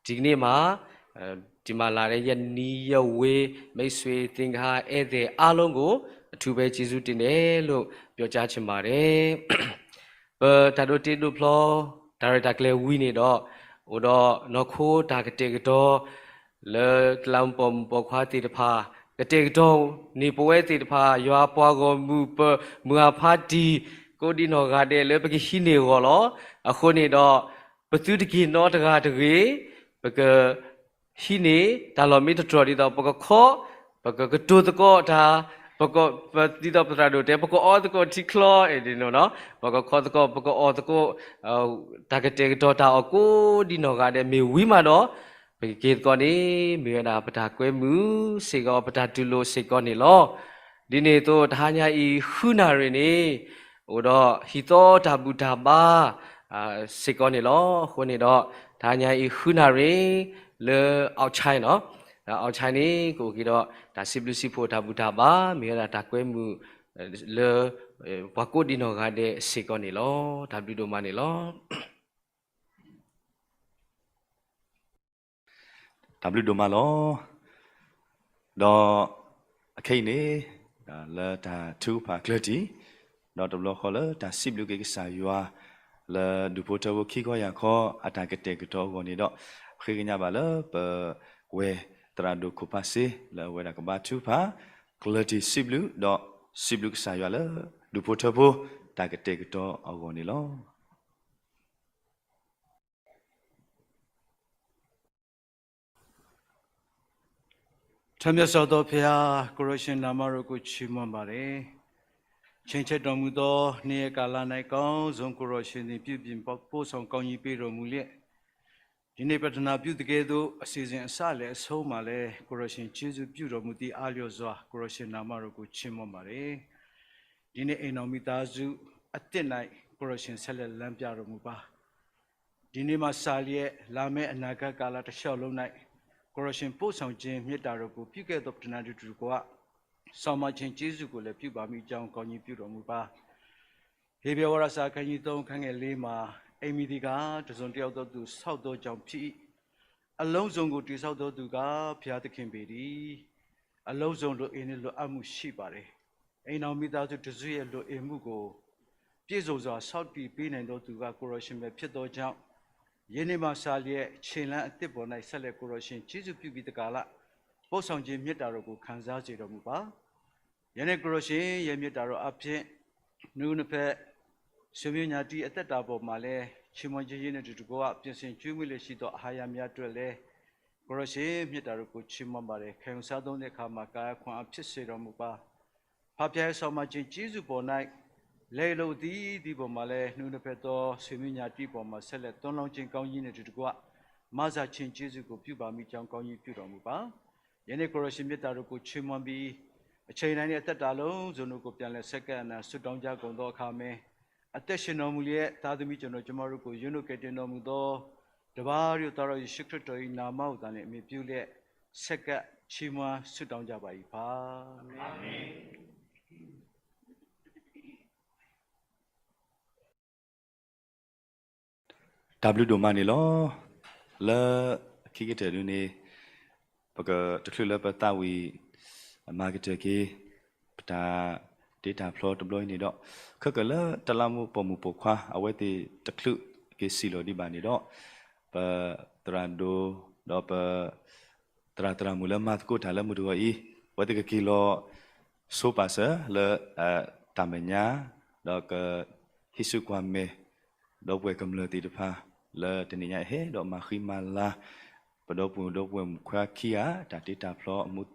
ဒီကနေ့မှာ ဒီမှာလာတဲ့ ရပ်နီးရပ်ဝေး မိတ်ဆွေသင်္ဃန်းဧည့်သည်အားလုံးကို အထူးပဲကျေးဇူးတင်တယ်လို့ ပြောကြားချင်ပါတယ်။ ပတၢ်ဒိးတ့ဒိးဖျီ တၢ်ရဲၣ်တၢ်ကျဲၤဝံၤန့ၣ်ဒီး အိၣ်ဒီးနီၢ်ခိတၢ်ကတဲာ်ကတီၤ လၢတလးမူးပိာ်မုၣ်ပိာ်ခွါသ့ၣ်တဖၣ် ကတဲာ်ကတီၤန့ၢ်ပဝဲသ့ၣ်တဖၣ် ယွၤပှၤဂီၢ်မုၢ် ပမုၢ်အဖါတံၢ် ကိးဒံနီၢ်ဂၤဒဲးလၢပကဟံးန့ၢ်အဂီၢ်လီၤ. အဃိန့ၣ်ဒီး ပသုတက့ၤနီတဂၤတဂ့ၤ, ပက ဟံးန့ၢ်တၢ်လီၢ်မ့ၢ်တတြီၢ်ဒ်သိး ပကခီ, ပကကတိၤသကိးတၢ်, ပက, ဒ်သိးပသရၣ်ဒိၣ်တဲ ပကအီသကိးထံချီအဲၣ်ဒ်န့ၣ်နီၤ, ပကခီသကိး ပကအီသကိး တၢ်ကတဲာ်ကတီၤတၢ်အီၣ်ကိးဒံနီၢ်ဂၤဒဲးမ့ၢ်ဝံၤမးဒီး ပကက့ၤသကိးန့ၣ် မ့ၢ်ဝဲဒၣ်ပတၢ်ကွဲမုာ်စ့ၢ်ကီး ပတၢ်တူၢ်လိာ်စ့ၢ်ကီးန့ၣ်လီၤ. ဒ်န့ၣ်အသိး တဟါညါအံၤ ဃုနၣ်ရံၣ်န့ၣ် အိၣ်ဒီးဟံၣ်သီတၢ်ဘူၣ်တၢ်ဘါ စ့ၢ်ကီးန့ၣ်လီၤ. အဃိန့ၣ်ဒီး တဟါညါအံၤ ဃုနၣ်ရံၣ် လၢ အောင်ချိုင် နီၤ, လၢ အောင်ချိုင် န့ၣ် ကအိၣ်က့ၤဒီး တၢ်စံးဘျုးစံးဖှိၣ်တၢ်ဘူၣ်တၢ်ဘါ မ့ၢ်ဝဲဒၣ်တၢ်ကွဲမုာ် လၢ ပှၤကိးဒံနီၢ်ဂၤဒဲးစ့ၢ်ကီးန့ၣ်လီၤ. တၢ်ဘျုးဒိၣ်မးန့ၣ်လီၤ. တၢ်ဘျုးဒိၣ်မးလီၤ. ဒီးအခဲအံၤန့ၣ် လၢတၢ်ထုကဖၣ်ကျၢၢ်တံၢ် ဒီးတဘျီဃီလၢတၢ်စံးဘျုးက့ၤကစၢ်ယွၤ လၢဒူၣ်ဖိထၢဖိခံခီယၢ်ခီ အတၢ်ကတဲာ်ကတီၤအဂီၢ်န့ၣ်ဒီး ဃ့ကညးဘၣ်လၢပဝဲၢ်သရၣ်ဒိၣ်ခိၣ်ဖးစ့ လၢအဝဲဒၣ်ကဘါထုကဖၣ် ကျၢၢ်တံၢ်စံးဘျုး ဒီးစံးဘျုးကစၢ်ယွၤလၢ ဒူၣ်ဖိထၢဖိ တၢ်ကတဲာ်ကတီၤအဂီၢ်န့ၣ်လီၤ. ထမ်းမြတ်စွာသောဘုရား ကိုယ်တော်ရှင်နာမတော်ကိုချီးမွမ်းပါတယ်။ ချိန်ဆတော်မူသောနေ့ရက်ကာလ၌အကောင်းဆုံး ကိုယ်တော်ရှင်သည် ပြုပြင်ပို့ဆောင်ကောင်းကြီးပေးတော်မူလျက် ယနေ့ပတနာပြုသကဲ့သို့ အစီအစဉ်အစလည်းအဆုံးမှာလည်း ကိုယ်တော်ရှင်ကျေးဇူးပြုတော်မူသည့်အားလျော်စွာ ကိုယ်တော်ရှင်နာမတော်ကိုချီးမွမ်းပါတယ်။ ဒ်န့ၣ် အိမ်ထောင်မိသားစုအသစ်၌ ကိုယ်တော်ရှင် ဆက်လက်လမ်းပြတော်မူပါ။ ဒီနေ့မှစလျက် လာမယ့်အနာဂတ်ကာလတစ်လျှောက်လုံး၌ ကိုယ်တော်ရှင် ပို့ဆောင်ခြင်းမေတ္တာတော်ကို ပြုခဲ့သောပတ္တနာတူတူကွာ စောင့်မခြင်းကျေးဇူးကိုလည်း ပြုပါမည်အကြောင်း ကောင်းကြီးပြုတော်မူပါ။ ဟေဘရဲဝါဒစာ အခန်းကြီးသုံး အခန်းငယ်လေးမှာ အိမ်မည်သည်ကား တစ်စုံတစ်ယောက်သောသူ ဆောက်သောကြောင့်ဖြစ်၏။ အလုံးစုံကို တည်ဆောက်သောသူကား ဘုရားသခင်ပေတည်း။ အလုံးစုံလိုအပ်နှင့် လိုအပ်မှုရှိပါတယ်။ အိမ်ထောင်မိသားစုတစ်စုရဲ့ လိုအပ်မှုကို ပြည့်စုံစွာ ဆောက်တည်ပေးနိုင်သောသူက ကိုယ်တော်ရှင်ပဲဖြစ်သောကြောင့် ယနေ့မှစလျက် ခြေလှမ်းအသစ်ပေါ်၌ ဆက်လက် ကိုယ်တော်ရှင် ကျေးဇူးပြုပြီးတကားလ ပို့ဆောင်ခြင်းမေတ္တာတော်ကို ခံစားစေတော်မူပါ။ ယနေ့ ကိုယ်တော်ရှင်ရဲ့ မေတ္တာတော်အားဖြင့် နှစ်ဦးနှစ်ဖက် ဆွေမျိုးညာတိအသက်တာပေါ်မှာလည်း ချီးမွမ်းခြင်းရင်းနှီးတူတူကွာ ပြင်ဆင်ကျွေးမွေးလျက်ရှိသော အဟာရများအတွက်လည်း ကိုယ်တော်ရှင် မေတ္တာတော်ကို ချီးမွမ်းပါတယ်။ ခံယူစားသုံးတဲ့အခါမှာ ကာယခွန်အားဖြစ်စေတော်မူပါ။ ဖာဖျားရဲ့ ဆောင်မခြင်းကျေးဇူးပေါ်၌ လက်ရုပ်အသီးသီးပေါ်မှာလည်း နှစ်ဦးနှစ်ဖက်သော ဆွေမျိုးညာတိပေါ်မှာ ဆက်လက်သွန်းလောင်းခြင်း ကောင်းကြီးနှင့်တူတူကွာ မစခြင်းကျေးဇူးကို ပြုပါမည်ကြောင်း ကောင်းကြီးပြုတော်မူပါ။ ယနေ့ ကိုယ်တော်ရှင် မေတ္တာတော်ကို ချီးမွမ်းပြီး အချိန်တိုင်းနဲ့ အသက်တာလုံးစုံတို့ကို ပြန်လည်ဆက်ကပ်အနံၤ ဆုတောင်းကြကုန်သောအခါ အသက်ရှင်တော်မူလျက် သားသမီးကျွန်တော် ကျွန်မတို့ကို ရွေးနှုတ်ကယ်တင်တော်မူသော တပါးတည်းသော သားတော်ယေရှုခရစ်တော်၏ နာမကိုသာလျှင် အမှီပြုလျက် ဆက်ကပ်ချီးမွမ်းဆုတောင်းကြပါ၏ဖခင်။ အာမင်။ တၢ်ဘျုးဒိၣ်မးန့ၣ်လီၤ. လၢအခံကတၢၢ်ဒုန့ၣ် ပကတချုးလၢပသးဝံၣ်မၤကတၢၢ်က့ၤ ပတၢ်တ့တၢ်ဖျီတဘျီအံၤန့ၣ်ဒီး ခဲကၢၣ်လၢတလးမူးပိာ်မုၣ်ပိာ်ခွါ အဝဲသ့ၣ်တချုးက့ၤစံၣ်လီၤဒံးဘၣ်န့ၣ်ဒီး ပသရၣ်ဒိၣ် ဒီးပ သရၣ်သရၣ်မုၣ်လၢမၤသကိးတၢ်လၢမုၢ်တဂီၤအံၤ အဝဲသ့ၣ်ကက့ၤလီၤ ဆိပာ်စၢၤလၢ တၢ်မဲာ်ညါ ဒီးကဟံးစုကွၢ်မဲာ် ဒီပုၢ်ဝဲၢ်ကမျၢၢ်သ့ၣ်တဖၣ် လၢတနံၤညါအံၤ ဟဲဒီးမၤဃံမၤလၤ ပဒီပုၢ်ဝဲၢ်ဒီပုၢ်ဝဲၢ်မုၣ်ခွါခံဂၤ တၢ်တ့တၢ်ဖျီအမူး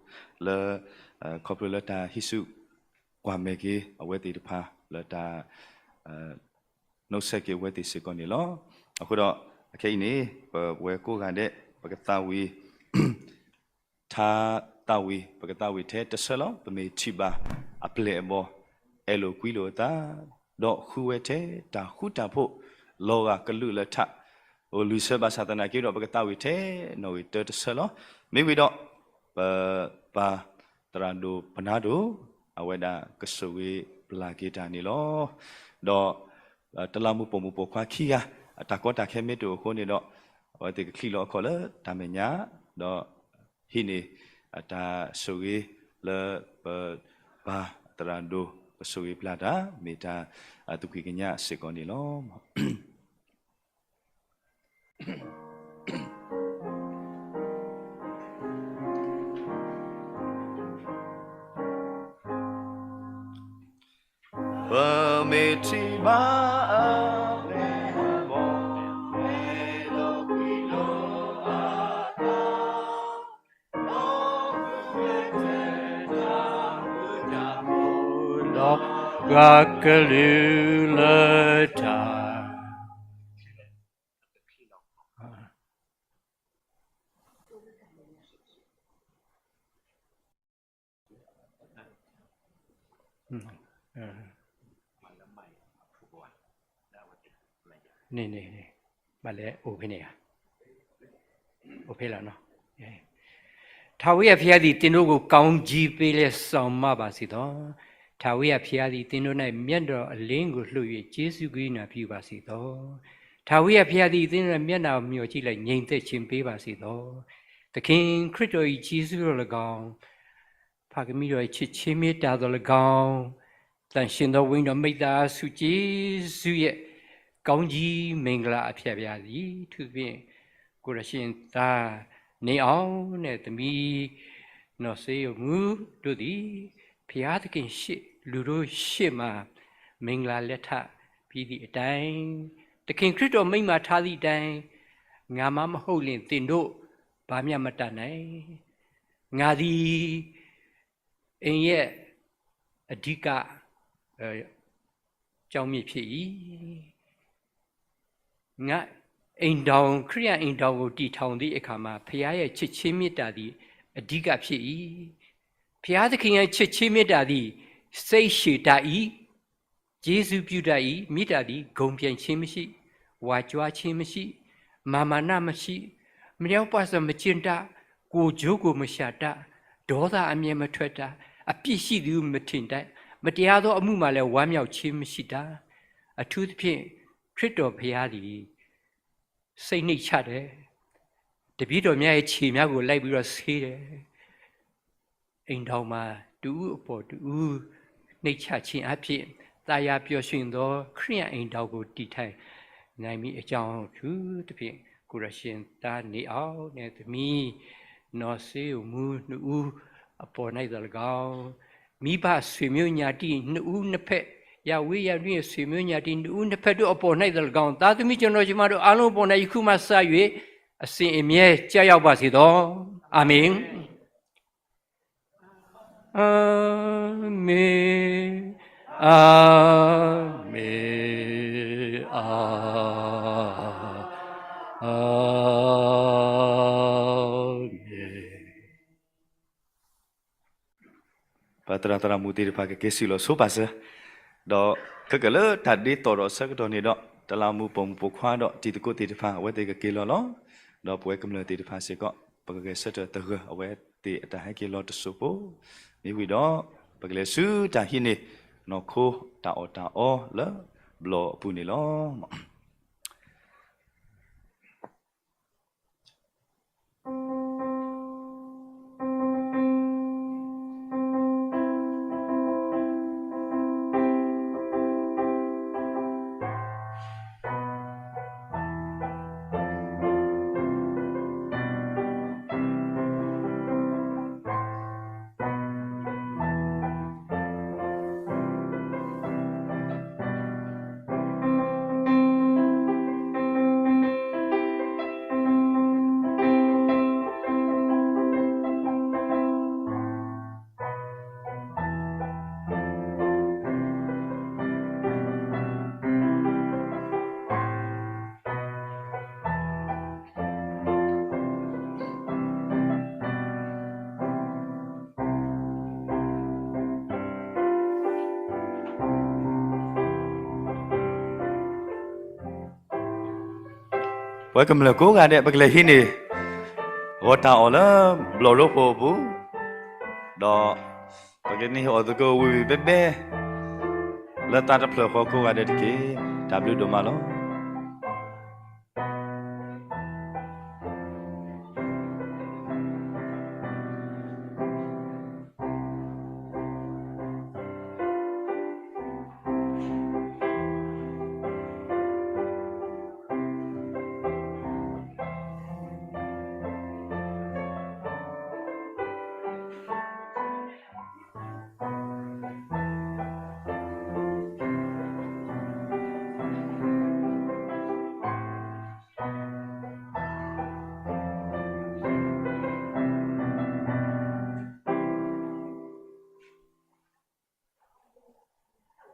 လၢ ခီဖျိလၢတၢ်ဟံးစုကွၢ်မဲာ်က့ၤ အဝဲသ့ၣ်တဖၣ် လၢတၢ် နီၣ်ဆဲးက့ၤအဝဲသ့ၣ်စ့ၢ်ကီးန့ၣ်လီၤ. အဃိဒီး အခဲအံၤန့ၣ် ပဝဲကိးဂၤဒဲး ပကသးဝံၣ် ထါသးဝံၣ် ပကသးဝံၣ်ထဲတဆၢလီၤ. ပမ့ၢ်ထံၣ်ဘၣ်အပျဲၢ်အဘီၣ် အဲၣ်လိာ်ကွံလိာ်အသး ဒီးဃုဝဲထဲတၢ်ဃူတၢ်ဖိး လီၤဂာ်ကလုၢ်လၢထး အိၣ်လွံၢ်ဆၢဘၣ်ဆၣ်သနာ်က့ဒီး ပကသးဝံၣ်ထဲနီၣ်ဂံၢ်တၢတဆၢလီၤ. မ့ၢ်ဝံၤဒီး ပပၢ်သရၣ်ဒိၣ်ပနါဒိၣ် အဝဲဒၣ်ကဆိၣ်ဂ့ၤပျၢ်က့ၤတၢ်န့ၣ်လီၤ. ဒီး တလးမူးပိာ်မုၣ်ပိာ်ခွါခံဂၤ အတၢ်ကီတၢ်ခဲမ့ၢ်တအိၣ်အဃိန့ၣ်ဒီး အဝဲသ့ၣ်ကချံးလီၤအခီၣ်လၢတၢ်မဲာ်ညါ ဒီးဟံးန့ၢ်အတၢ်ဆိၣ်ဂ့ၤလၢပပၢ်သရၣ်ဒိၣ် ကဆိၣ်ဂ့ၤပျၢ်တၢ် မ့ၢ်တၢ်သူၣ်ဖှံသးညီစ့ၢ်ကီးန့ၣ်လီၤ. ပမ့ၢ်ထံၣ်ဘၣ်အပျဲၢ်အဘီၣ် အဲၣ်လိာ်ကွံလိာ်အသး ဒီးဃုဝဲထဲတၢ်ဃူတၢ်ဖိး လီၤဂာ်ကလုၢ်လၢထး န့ၣ်န့ၣ်န့ၣ် ဘၣ်လဲၤအိၣ်ဖဲန့ၣ်ဧါ, အိၣ်ဖဲလီၤနီၤ. ထာဝရဘုရားသည် သင်တို့ကို ကောင်းကြီးပေးလျက် စောင့်မပါစေသော။ ထာဝရဘုရားသည် သင်တို့၌ မျက်တော်အလင်းကို လွှတ်၍ ကျေးဇူးကရုဏာပြုပါစေသော။ ထာဝရဘုရားသည် သင်တို့၌ မျက်နှာကို မျှော်ကြည့်လျက် ငြိမ်သက်ခြင်းပေးပါစေသော။ သခင်ခရစ်တော်၏ ကျေးဇူးတော်လည်းကောင်း၊ ဖခင်တော်ရဲ့ ချစ်ခြင်းမေတ္တာတော်လည်းကောင်း၊ သန့်ရှင်းသောဝိညာဉ်တော် မိတ္တစုကျေးဇူးရဲ့ ကောင်းကြီးမင်္ဂလာအဖျားဖျားသည် အထူးသဖြင့် ကိုယ်တော်ရှင်သားနေအောင်နဲ့ သမီးနော်စေယုံမူတို့သည် ဘုရားသခင်ရှေ့၊ လူတို့ရှေ့မှာ မင်္ဂလာလက်ထပ်ပြီးသည့်အတိုင်း၊ သခင်ခရစ်တော်မိန့်မှာထားသည့်အတိုင်း၊ ငါမမဟုတ်လျှင် သင်တို့ဘာမျှမတတ်နိုင်။ ငါသည် အိမ်ရဲ့အဓိက ကျောင်းမြေဖြစ်၏။ ငါအိမ်ထောင်၊ ခရစ်ယာန်အိမ်ထောင်ကို တည်ထောင်သည့်အခါမှာ ဘုရားရဲ့ချစ်ခြင်းမေတ္တာသည် အဓိကဖြစ်၏။ ဘုရားသခင်ရဲ့ချစ်ခြင်းမေတ္တာသည် စိတ်ရှည်တတ်၏ ကျေးဇူးပြုတတ်၏, မေတ္တာသည် ဂုဏ်ပြိုင်ခြင်းမရှိ, ဝါကြွားခြင်းမရှိ, မာန်မာနမရှိ, မတရားပှစမကျင့်တတ်, ကိုယ်ကျိုးကိုယ်မရှာတတ်, ဒေါသအမျက်မထွက်တတ်, အပြစ်ရှိသူမထင်တတ်, မတရားသောအမှုမှာလည်းဝမ်းမြောက်ခြင်းမရှိတတ်. အထူးသဖြင့် ခရစ်တော်ဘုရားသည် စိတ်နှိမ့်ချတယ်. တပည့်တော်များရဲ့ခြေများကိုလိုက်ပြီးတော့ဆေးတယ်. အိမ်ထောင်မှာတဦးအပေါ်တဦးနှိမ့်ချခြင်းအားဖြင့် သာယာပျော်ရွှင်သောခရစ်ယာန်အိမ်ထောင်ကိုတည်ထိုင်နိုင်မည်အကြောင်း အထူးသဖြင့် ကိုယ်တော်ရှင်သားနေအောင်နဲ့သမီး နော်စေးအိုမူနှစ်ဦးအပေါ်၌သော်လည်းကောင်း, မိဘဆွေမျိုးညာတိနှစ်ဦးနှစ်ဖက်, ရဝေးရနွေးဆွေမျိုးညာတိနှစ်ဦးနှစ်ဖက်တို့အပေါ်၌သော်လည်းကောင်း, သားသမီးကျွန်တော်ရှင်မတို့အားလုံးအပေါ်၌ယခုမှစ၍အစဉ်အမြဲကျရောက်ပါစေသော. အာမင်. အာမင်, အာမင်, အာမင်. ပသရၣ်သရၣ်မုၣ်သ့ၣ်တဖၣ်ကက့ၤစံၣ်လီၤဆိပာ်စၢၤ, ဒီးခဲကလၢတၢ်ဒ့သိးဒီးဆၢကတီၢ်န့ၣ်ဒီး တလးမူးပိာ်မုၣ်ပိာ်ခွါဒီးတံၤသကိးသ့ၣ်တဖၣ် အဝဲသ့ၣ်ကက့ၤလီၤလီၤ. ဒီးပဝဲကမျၢၢ်သ့ၣ်တဖၣ်စ့ၢ်ကီး ပကဂဲၤဆၢထၢၣ်သဂၢၢ်အဝဲသ့ၣ်အတၢ်ဟဲက့ၤလီၤတစိၢ်ဖိ, မ့ၢ်ဝံၤဒီး ပကလဲၤဆူတၢ်ဟံးန့ၢ် နီၢ်ခိတၢ်အီၣ်တၢ်အီလၢဘျီၣ်အပူၤန့ၣ်လီၤ. ပဝဲကမျၢၢ်ကိးဂၤဒဲး ပကလဲၤဟံးန့ၢ် ဂီၤတၢ်အီၣ်လၢဘျီၣ်ရိဖှိၣ်အပူၤ, ဒီးပကန့ၢ်အီၣ်သကိးဝံၣ်ဝံၣ်ဘဲဘဲ လၢသးတဖျၢၣ်ဃီကိးဂၤဒဲးတက့ၢ်. တၢ်ဘျုးဒိၣ်မးလီၤ.